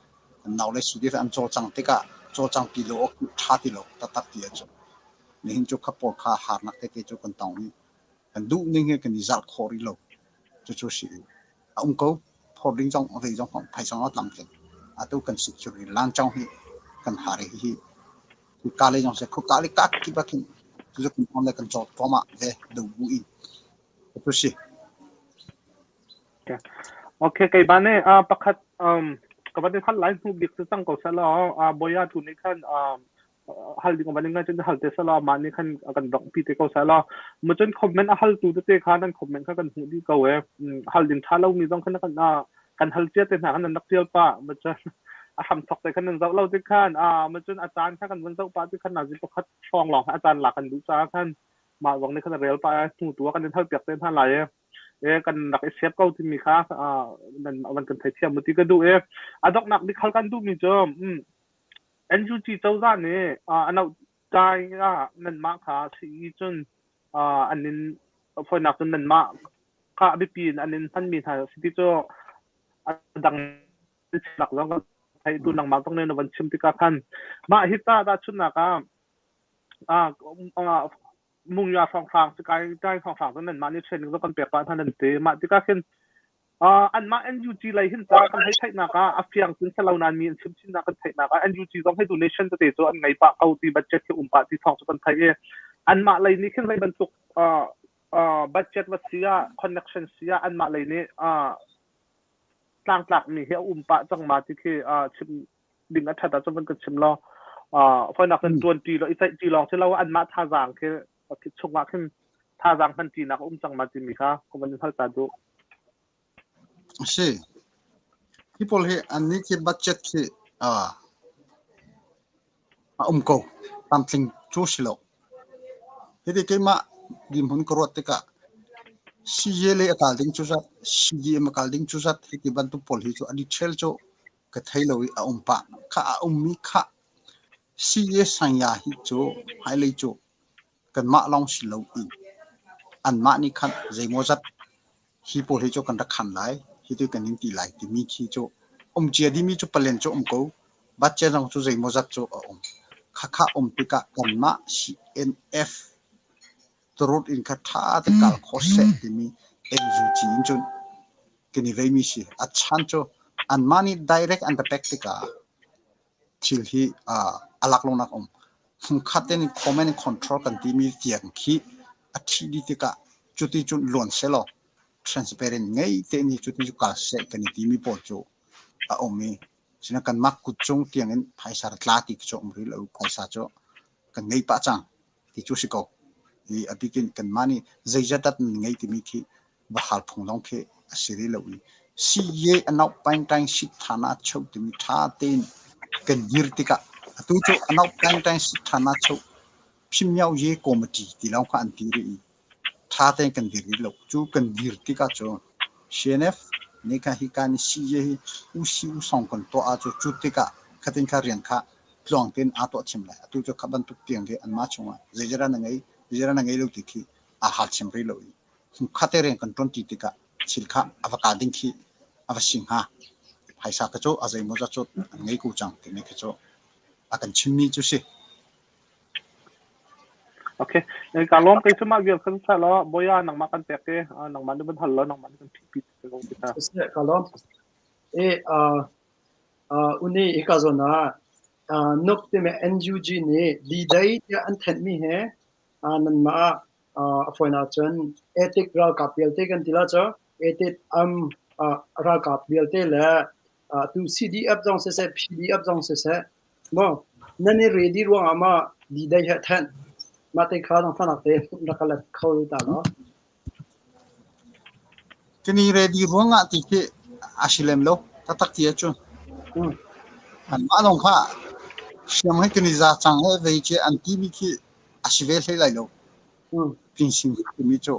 kan naule CDF an cawlcang tikah cawlcang ti lo awk ṭha ti lo taktak ti ahcun nihin cu kha pawl kha harnak tete cu kan tong i kan duh ning hi kan i zalh khawh rih lo. Cucu si a um ko. Phor ding zong rei zong phaisa zong a tlamtling. Atu kan security lancong hi kan har hi hi ka le zong se khuka le ka kip ah khin cucu kan on le kan cawk thluahmah ve do bu in. Cucu si. Okay, keimah nih pakhat ka van in hal lai hnu bik cu cang ko seh law Boya tu nih khan hal ding van in ngai cun hal te seh law mah nih khan a kan dongh pi te ko seh law mu cun comment a hal tu tete kha nan comment kha kan hmuh dih ko e hal ding tha lomi zong khan kan kan hal cia te hna khan nan rak tial pah mu cun a hram thok te khan nan zoh lo ti khan mu cun a caan kha kan vun zoh pah ti khan nazi pakhat hrawng lawng a caan lak kan duh caah khan mah zong nih khan a rel pah hnu tu ah kan in hal piak te hna lai e e kan rak i siap ko timi kha nan van kan theithiam mu ti ka duh e a donghnak bik hal kan duhmi cu NUG cozah nih a noh cai ah nanmah kha sii cun an in fawinak cun nanmah kha a biapi in an in hmanmi hna si ti cu a dang lak zong kan theih tu nangmah zong nih na van chim tikah khan mah hi ta tahchunhnak ah mungya hrawnghrang sikai tai hrawnghrang cu nanmah nih training zong kan pek pah hna nan ti mah tikah khin anmah NUG lei hin ta kan hei theihnak ah a fiang cun selo nain mi an chim chinnak kan theihnak ah NUG zong hei donation tete cu an ngei pah ko ti budget khi um pah ti thawng cu kan theih i anmah lei nih khin zei bantuk budget va si ah connection si ah anmah lei nih tlangtlak mi hi a um pah cang ma ti khi chim ding a ṭhat ahcun van kan chim law fawinak in ṭuan ṭi lo i ceih ṭi lawng si lo anmah thazaang khi chungah khin thazaang hman ṭinak a um cang ma timi kha ka van in hal ta duh. Si. Hi pawl hi an nih khi budget khi a um ko. Tlamtling cu si lo. Hiti keimah dirhmun ka ruat tikah CJLA a kal ding cu zat, CDM a kal ding cu zat, hiti bantuk pawl hi cu a detail cu ka thei lo i a um pah. Kha a ummi kha CA Sanya hi cu hmailei cu kanmah lawng si loin anmah nih khan zeimawzat hi pawl hi cu kan rak khan lai, hi tu kan in ti lai timi khi cu um cia dimi cu palen cu um ko. Budget zong cu zeimawzat cu a um. Khakha um tikah kanmah CNF turut in kha ṭha te kal khawh seh timi NUG in cun kan i veimi si. A chan cu anmah nih direct an ka pek tikah thil hi a laklawngnak a um. Hmunkhat in command and control kan timi tiang khi a thih dih tikah cuti cun luan selaw transparent ngei tein hi cuti cu kal seh kan i timi pawl cu a um i sina kanmah kut cung tiang in phaisa tla ti cu um rih lo. Phaisa cu kan ngei pah cang ti cu si ko. I a bik in kanmah nih zeizat dah nan ngei timi khi va hal phung zong khi a si rih lo i CA anau paingtaing sit thana cheu timi ṭha tein kan dir tikah atu cu anau paingtaing sit thana cheu phimyau ye committee ti lawng kha an ti rih i ṭha tein kan dir rih lo. Cu kan dir tikah cun CNF nih khan hika ni CA hi usi usong kan tuah ahcun cu tikah khatin kha rian kha tluang tein aa tuah thiam lai. Atu cu kha bantuk tiang khi anmah chungah zeizat na ngei, zeizat na ngei lo ti khi aa hal thiam rih lo i hmunkhat te rian kan ṭuanṭi tikah thil kha a va kal ding khi a va si hnga. Phaisa kha cu a zeimawzat cu an ngei ko cang timi khi cu. A kan chimmi cu si. Okay. Ka lawm kei cu mah vial kan sa law boya nangmah kan pek te nangmah nih van hal law nangmah nih kan phih pi te ko ti ta. Ka lawm. E uni hika zawn ah nuk timi NUG nih D-Day tiah an thenhmi he nanmah a fawinak cun etik ralkap vialte kan ti la cu etik am ralkap vialte le tu CDF zong siseh PDF zong siseh maw nan i ready ruangah maw D-Day he thenh mah te kha nangfahnak te rak ka let kho ta law. Kan i ready ruangah ti khi a si lem lo taktak ti ahcun. Anmah lawng kha hriam he kan i za cang he vei khi an timi khi a si ve hlei lai lo. Pinsin timi cu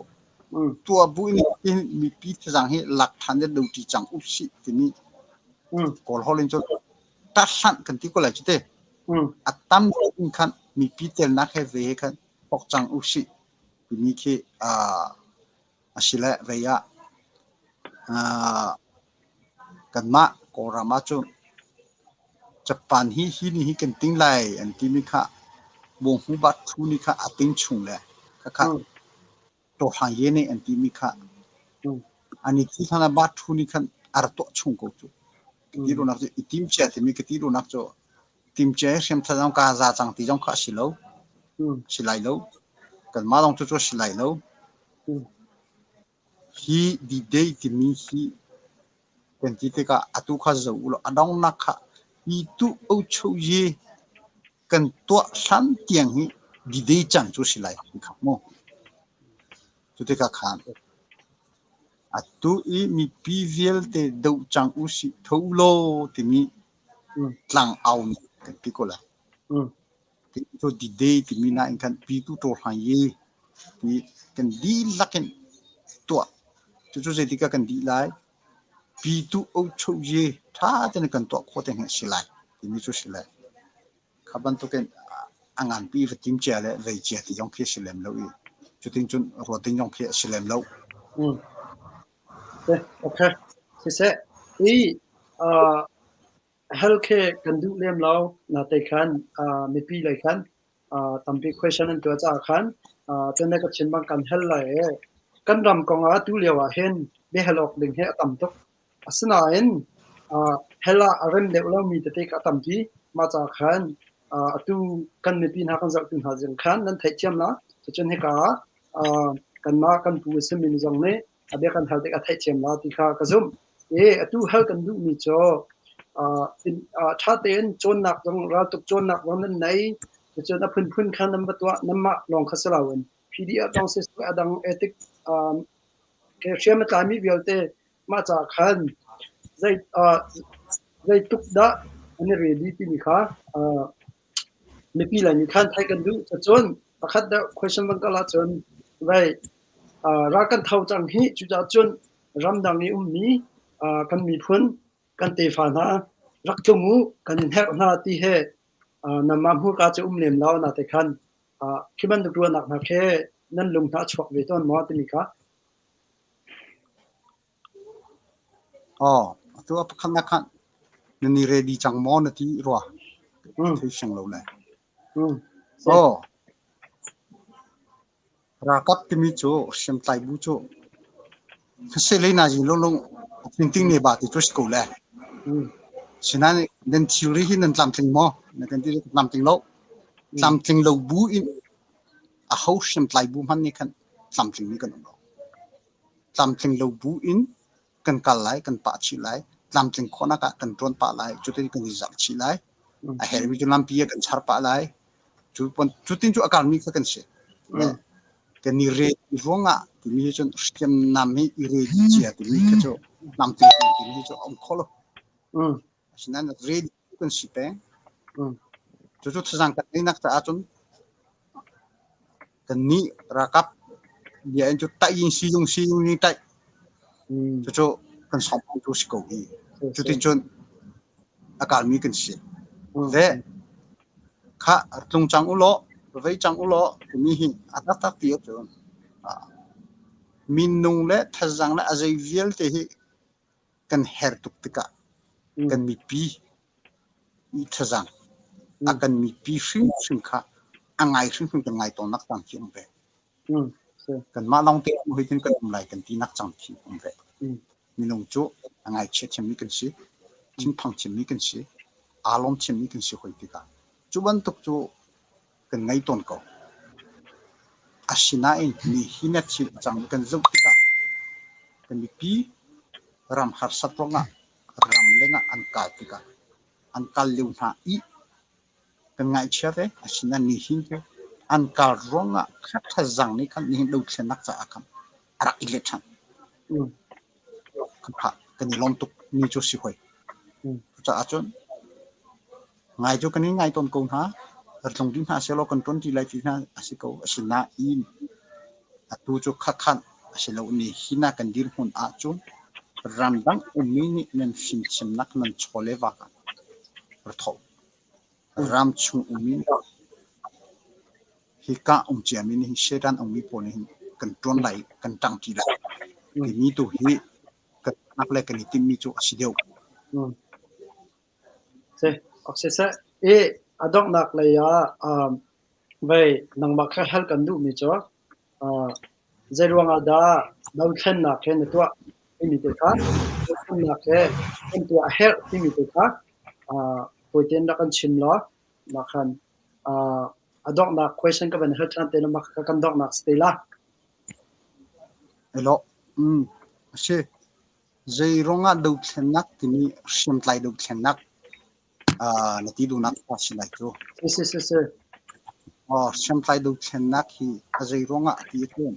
tuah bu in mipi thazaang hi lak ṭhan le do ṭi cang usih timi Kawl holh in cun tahlanh kan ti ko lai cu te. A tam in khan mipi telnak he ve he khan thawk cang usih timi khi a si le vei ah kanmah Kawlram ahcun Japan hi hi ni hi kan ting lai an timi kha Bawnghu Bat Thu nih kha a ting chung le khakha Tawhlang Ye nih an timi kha an i thi hlan ah Bat Thu nih khan a ra tuah chung ko cu. Ka ti duhnak cu i tim cia timi ka ti duhnak cu timcia i hriamthat zong kaa za cang ti zong kha a si lo. Si lai lo. Kanmah zong cu cu a si lai lo. Hi D-Day timi hi kan ti tikah atu kha zoh u law a donghnak kha pitu ochoye kan tuah hlan tiang hi D-Day cang cu si lai ti kha mu. Cu tikah khan atu i mipi vialte doh cang usih tho u law timi tlangau nih kan ti ko lai. Cu D-Day timi nain khan pitu tawhlang i ti kan dihlak in tuah. Cucu zeitik ah kan dih lai? Pitu ochoye ṭha tein kan tuah khawh te hnga si lai timi cu si lai. Kha bantukin a nganpi va tim cia le vei cia ti zong khi a si lem lo i cutin cun ruat ding zong khi a si lem lo. Okay. Siseh, i hell khi kan duh lem lo nate khan mipi lei khan tampi question an tuah caah khan cun na ka chim bang kan hel lai i kan ram kong ah tu lio ah hin biahal awk ding hi a tam tuk. Asinain hell ah a rem deuh lomi tete kha a tampi. Mah caah khan atu kan mipi hna kan zohtu hna zong khan nan theihthiam la. Cucun hika ah kanmah kan pu a simi zong nih a bia kan hal tik a theihthiam la ti kha ka zumh. I atu hal kan duhmi cu ṭha tein cawnnak zong raltuk cawnnak zong nan nei. Cucun a phunphun kha nan va tuah nanmah lawng kha si loin PDF zong siseh a dang ethic hriam a tlaimi vialte mah caah khan zeitluk dah an i ready timi kha mipi lei nih khan theih kan duh. Cucun pakhat deuh question van kal ahcun vei ral kan tho cang hih cucaah cun ramdang i ummi kan miphun kan tefa hna rak tlung u kan in herh hna ti he nanmah hmurka cu um lem lo nate khan khi bantuk ruahnak hna khi nan lung hna a chuak ve tawn maw timi kha? Aw, atu a pakhatnak khan nan i ready cang maw na ti rua? Thei siang lo le. Aw, ralkap timi cu hriamtlai bu cu hnaseh na zing lung ting ne ba ti cu si ko le. Sinain nan thilri hi nan tlamtling maw? Na kan ti tlamtling lo. Tlamtling lo bu in aho hriamtlai bu hmanh nih khan tlamtling mi kan um lo. Tlamtling lo bu in kan kal lai, kan pah chih lai. Tlamtling khawhnak ah kan ṭuan pah lai. Cutin kan i zarh chih lai. A hermi cu lampi ah kan char pah lai. Cutin cu a kalmi kha kan si. Kan i re ruangah timi hi cun hriamnam hi i re cia timi kha cu tlamtling timi hi cu a um kho lo. Asinain re kan si peng. Cucu thazaang kan neinak caah cun kannih ralkap bia in cu taih in siyung siyung ni taih. Cucu kan sawm tu si ko hi. Cutin cun a kalmi kan si. Le kha tlung cang u law, vei cang u law timi hi a taktak ti ahcun minung le thazaang le a zei vialte hi kan her tuk tikah kan mipi i thazaang. A kan mipi hrimhrim kha a ngai hrimhrim kan ngai tawnnak cang khi um ve. Kanmah lawng te um hoi kan um lai kan tinak cang khi um ve. Minung cu a ngaichia thiammi kan si, thinphang thiammi kan si, aa lawm thiammi kan si hoi tikah cu bantuk cu kan ngei tawn ko. Asinain nihin a thil a cang kan zoh tikah kan mipi ram harsat ruangah ram lengah an kal tikah an kal lio hna i kan ngaihchia ve. Asinain nihin cu an kal ruangah khat thazang nih khan nihin dothlennak caah khan a rak i let ṭhan. Kan i lawm tuk mi cu si hoi. Cucaah cun ngai cu kan i ngai tawn ko hna. Tlung dih hna sehlaw kan ṭuan ṭi lai ti hna a si ko. Asinain atu cu khakhan a si lo ni hi na kan dirhmun ahcun ramdang ummi nih nan fimchimnak nan chaw le va ah ra thawh. Ramchung ummi nih hika um ciami nih hin Satan ummi pawl nih hin kan ṭuan lai, kan ṭangṭi lai timi tu hi kan nak le kan i timhmi cu a si deuh. Siseh, i a donghnak lei ah vei nangmah kha hal kan duhmi cu zeiruang ah dah dothlennak he na tuah timi te kha, dothlennak he kan tuah a herh timi te kha fawi tein rak kan chim law mah khan a donghnak question ka van hal ṭhan te la mah kha kan donghnak si te la. Elaw, a si. Zeiruang ah dothlennak timi hriamtlai dothlennak na ti duhnak a si lai cu. Si si si. Hriamtlai dothlennak hi a zeiruang ah ti ahcun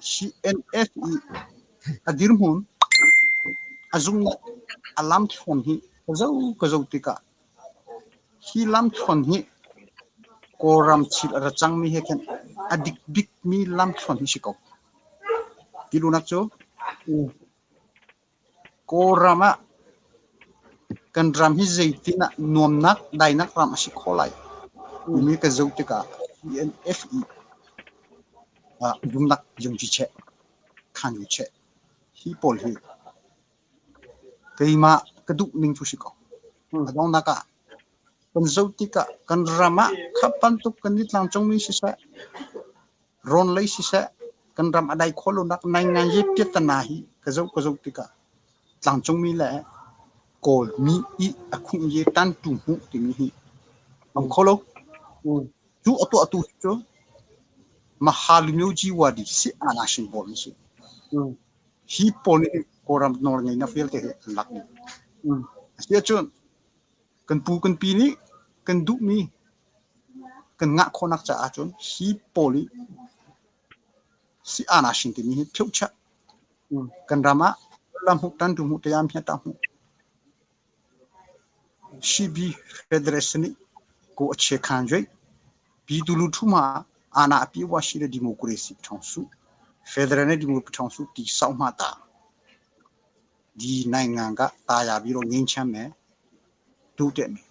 CNF i a dirhmun a zumnak a lamthluan hi ka zoh ka zoh tikah hi lamthluan hi Kawlram thil a ra cangmi he khin a dik bikmi lamthluan hi si ko. Ti duhnak cu Kawlram ah kan ram hi zeitin ah nuamnak dainak ram a si khawh lai timi ka zoh tikah CNFE dumnak yungci cheh, khan yu cheh hi pawl hi keimah ka duh ning cu si ko. A donghnak ah kan zoh tikah kan ram ah kha bantuk kan i tlangcungmi siseh, rawn lei siseh, kan ram a dai khawh lonak naingngai piahtana hi ka zoh ka zoh tikah tlangcungmi le Kawlmi i a khungh ye tantu hmuh timi hi um kho lo. Cu a tuahtu cu Mahalumyoji Wadi si anashin pawl an si. Hi pawl nih Kawlram nawl ngeihnak vialte hi an lak dih. Asiahcun kan pu kan pi nih kan duhmi kan ngah khawhnak caah cun hi pawl hi si anashin timi hi pheuhchah kan ram ah lam hmuh tan tu hmuh tayam hia ta hmuh CB Federation nih ko a che khan joi ပြည်သူလူထုမှာအာဏာအပြည့်အဝရှိတဲ့ဒီမိုကရေစီပြည်ထောင်စုဖက်ဒရယ်နဲ့ဒီမိုကရေစီပြည်ထောင်စုတည်ဆောက်မှသာဒီနိုင်ငံကသာယာပြီးတော့ငြိမ်းချမ်းမယ်တိုးတက်မယ်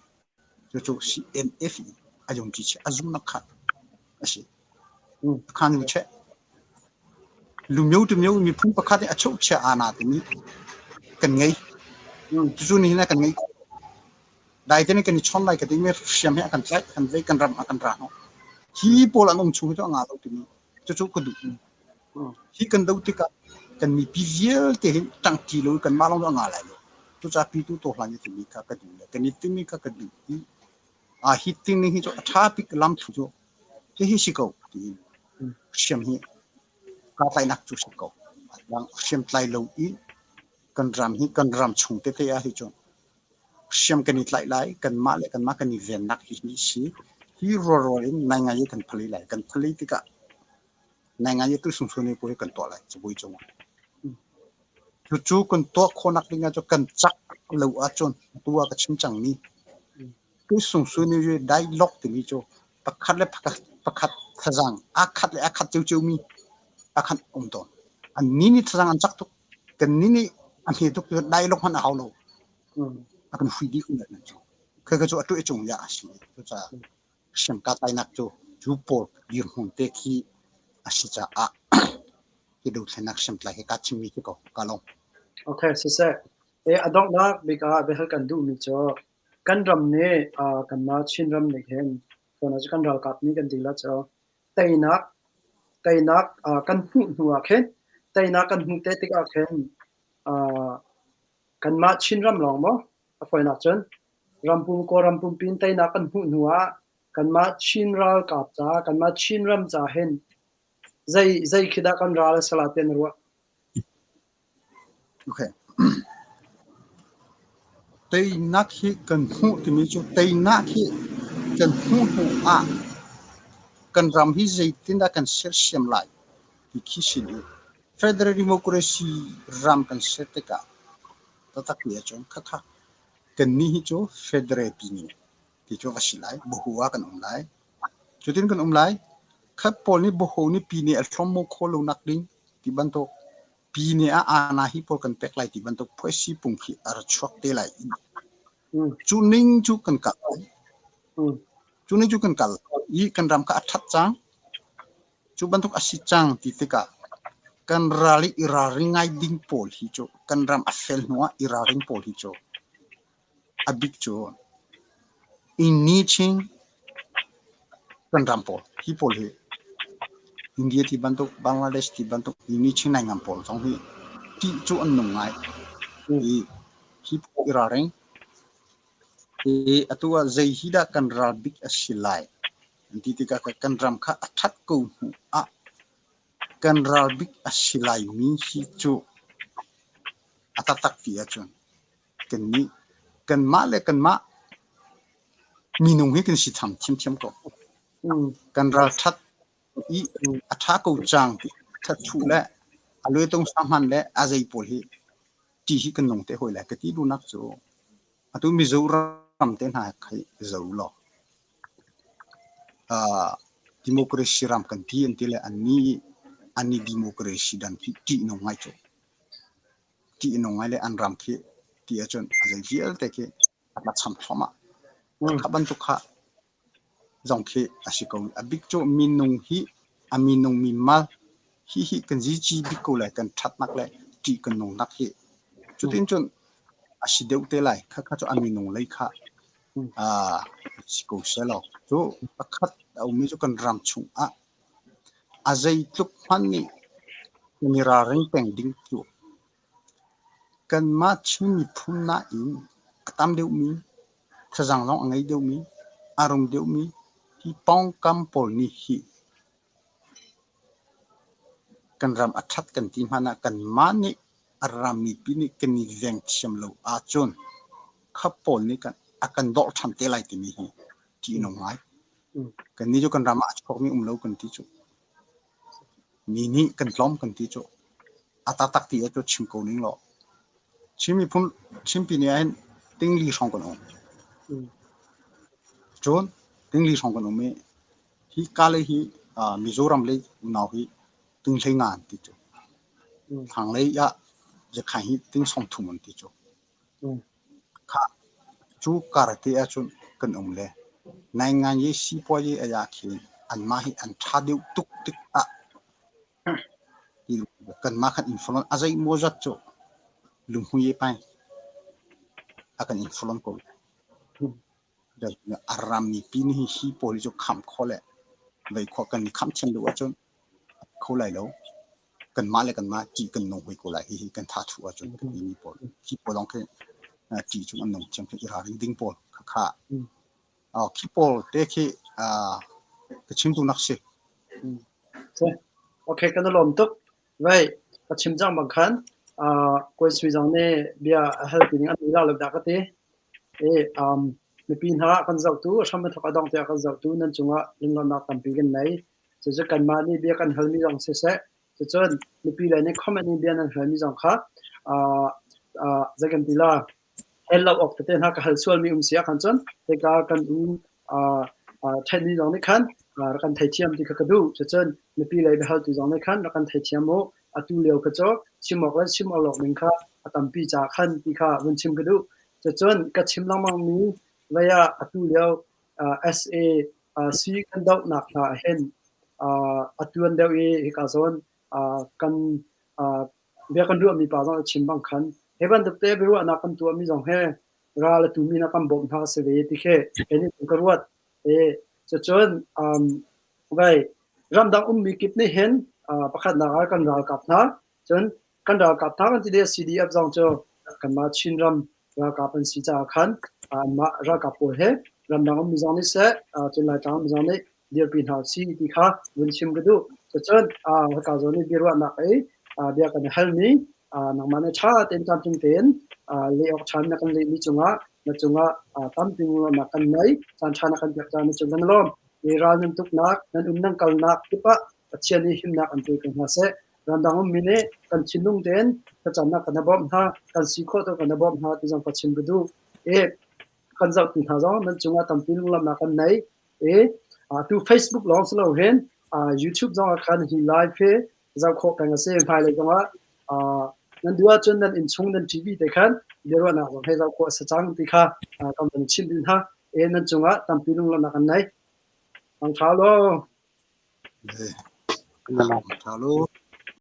ကျို့ CNF အယုံကြည်ချက်အစုံနခအရှိအခါမျိုးချက်လူမျိုးတစ်မျိုးမြဖူးပခတ်တဲ့အချုပ်ချက်အာဏာတမီကန်ငိသူနေနဲ့ကန်ငိ dai te kan i chon lai ka timi hriam he a kan tlaih kan vei kan ram a kan ra hnawh hi pawl an um chung cu a nga lo timi cucu ka duh hi kan do tikah kan mipi vialte hin ṭangṭi lo kan mah lawng a nga lai lo cucaah pitu to hlan timi kha ka duh le kan i timi kha ka duh i a hi ting ning hi cu a ṭha bik lam thu cu hihi si ko tiin hriam hi kaa tlaihnak cu si ko hriam tlai lo i kan ram hi kan ram chung tete ah hi cun Hriam kan i tlaih lai, kanmah le kanmah kan i vennak hi hi si. Hi rualrual in naingai i kan phali lai. Kan phali tikah naingai i tusungsun i puai kan tuah lai cabuai cungah. Cucu kan tuah khawhnak ding ahcun kan cak lo ahcun atu ah ka chim cangmi tusungsun i dialogue timi cu pakhat le pakhat pakhat thazaang aa khat le aa khat ciocio mi a khan um tawn. Annih nih thazaang an cak tuk. Kannih nih a hme tuk dialogue hmanh a hau lo. A kan hui dih kun nan cu. Khaka cu a tuah cung ya a si. Cucaah hriamka tainak cu cu pawl dirhmun te khi a si caah hi dothlennak hriamtlai he kaa chimmi khi ko ka lawm. Okay, siseh. E a donghnak bik ah biahal kan duhmi cu Kan ram nih kanmah Chinram nih hin kan ralkap nih kan ti la cu teinak teinak kan hmuh hnu ah khin teinak kan hmuh te tikah khin kanmah Chinram lawng maw a fawinak cun rampum Kawlram pumpi in teinak kan hmuh hnu ah kanmah Chin ralkap ca kanmah Chinram ca hin zei zei khi dah kan ral a si la tiah na ruah? Okay. Teinak hi kan hmuh timi cu teinak hi kan hmuh hnu ah kan ram hi zeitindah kan sersiam lai ti khi sin i Federal Democracy ram kan ser tikah taktak ti ahcun khakha kannih hi cu Federal timi ti cu a si lai. Buhu ah kan um lai. Cutin kan um lai. Khat pawl nih buhu nih pine a hlawm maw khaw lo nak ding ti bantuk pine ah ana hi pawl kan pek lai ti bantuk phuaisi pung khi a ra chuak te lai. Cu ning cu kan kal lai. Cu ning cu kan kal i kan ram kha a that cang. Cu bantuk a si cang ti tikah kan ral i i ralring ngai ding pawl hi cu kan ram a fel hnu ah i ralring pawl hi cu a bik cu inni ching kan ram pawl hi pawl hi India ti bantuk Bangladesh ti bantuk inni ching nai ngam pawl zong hi tih cu an nung ngai i hi pawl i ralring i atu ah zei hi dah kan ral bik a si lai an ti tikah kan ram kha a that ko hnu ah kan ral bik a si lai mi hi cu a taktak ti ahcun kannih kanmah le kanmah minung hi kan si tham thiamthiam ko. Kan ralṭhat i a ṭha ko cang ti ṭhatchuh le a luaitung sang hman le a zei pawl hi ti hi kan nung te hawi lai ka ti duhnak cu atu Mizoram te hna khai zo law democracy ram kan ti an ti le anni anni democracy dan khi ṭih nung ngai cu. Ṭih nung ngai le an ram khi ti ahcun a zei vialte khi a tla cham thluahmah. Kha bantuk kha zong khi a si ko. A bik cu minung hi a minung mi mal hi hi kan zici bik ko lai kan ṭhatnak le ṭih kan nungnak hi. Cutin cun a si deuh te lai. Kha kha cu a minung lei kha si ko selaw. Cu pakhat a ummi cu kan ram chung ah A zeitluk hmanh nih kan i ralring peng ding cu kanmah Chin miphun nain a tam deuhmi, thazaang zong a ngei deuhmi, a rum deuhmi hi pawngkam pawl nih hi kan ram a ṭhat kan ti hmanh ah kanmah nih a rammipi nih kan i veng thiam lo ahcun kha pawl nih a kan dawh ṭhan te lai timi hi ṭihnung ngai. Kannih cu kan ram ah a chuakmi um lo kan ti cu. Mi nih kan tlawm kan ti cu. A taktak ti ah cu chim ko ning law. Chin miphun Chinpi ni ahhin tingli hrawng kan um. Cun tingli hrawng kan um i hi ka lei hi Mizoram lei unau hi ting hlei nga an ti cu. Thlanglei ah Zakhain hi ting 30 an ti cu. Khah, cu karate ahcun kan um le naingngan sipuazi a khi anmah hi an ṭha deuh tuk tikah kanmah khan influence a zeimawzat cu lunghmui pai a kan influence ko. A rammi pi nih hi pawl hi cu khamh khawh le vei khawh kan i khamh thiam deuh ahcun kho lai lo. Kanmah le kanmah ṭih kan nung hoi ko lai. Hihi kan tha thu ahcun kan timi pawl. Hi pawl lawng khi ṭih cu an nung thiam khi i ralring ding pawl khakha. Khi pawl te khi ka chim duhnak si. Okay, kan i lawm tuk. Vai, ka chim cang bang khan Kawi Sui zong nih bia a hal ti ning an la lo dah ka ti. I mipi hna kan zohtu, a hram a thawk a dong tiah kan zohtu nan cungah lunglawmhnak tampi kan nei. Cucu kanmah nih bia kan halmi zong siseh, cucun mipi lei nih comment in bia nan halmi zong kha zei kan ti la, hel lo awk tete hna ka hal sualmi um si ahkhan cun hika kan u ṭhenmi zong nih khan rak kan theithiam ti kha ka duh. Cucun mipi lei biahaltu zong nih khan rak kan theithiam u. Atu lio kha cu chim awk le chim awk ning kha a tampi caah khan ti kha vun chim ka duh. Cucun ka chim lengmangmi vei ah atu lio SA sii kan dohnak hna ahhin a tuan deuh i hika zawn kan bia kan ruahmi pa zong a chim bang khan hi bantuk te biaruahnak kan tuahmi zong hi Ral a tumi na kan bawmh hna si ve ti khi kei nih ka ruat. E cucun vai ramdang ummi kip nih hin pakhatnak ah kan ralkap hna, cun kan ralkap hna kan ti dih CDF zong cu kanmah Chinram ralkap an si caah khan anmah ralkap pawl he ramdang ummi zong nih seh, cun Laitlang ummi zong nih dirpi hna usih ti kha vun chim ka duh. Cucun hika zawn i biaruahnak i bia kan i halmi nangmah nih ṭha tein tlamtling tein leh awk ṭha na kan lehmi cungah na cungah tampi ruahnak kan nei. Caan ṭha na kan pek caah na cung kan i lawm. Hi ral nan tuknak, nan um nan kalnak kip ah Pathian nih himnak an pe ko hna seh. Ramdang ummi nih kan thinlung tein thlacamnak kan bawmh hna, kan si khawh tawk kan bawmh hna ti zong ka chim ka duh. I kan zohtu hna zong nan cungah tampi lunglawmhnak kan nei. I tu Facebook lawng si lo hin YouTube zong ah khan hi live hi zoh khawh peng a si. Hmailei zong ah nan duh ahcun nan innchung nan TV te khan biaruahnak zong hei zoh khawh a si cang ti kha kan van chimh dih hna. I nan cungah tampi lunglawmhnak kan nei. Mangṭha law. Mangṭha law.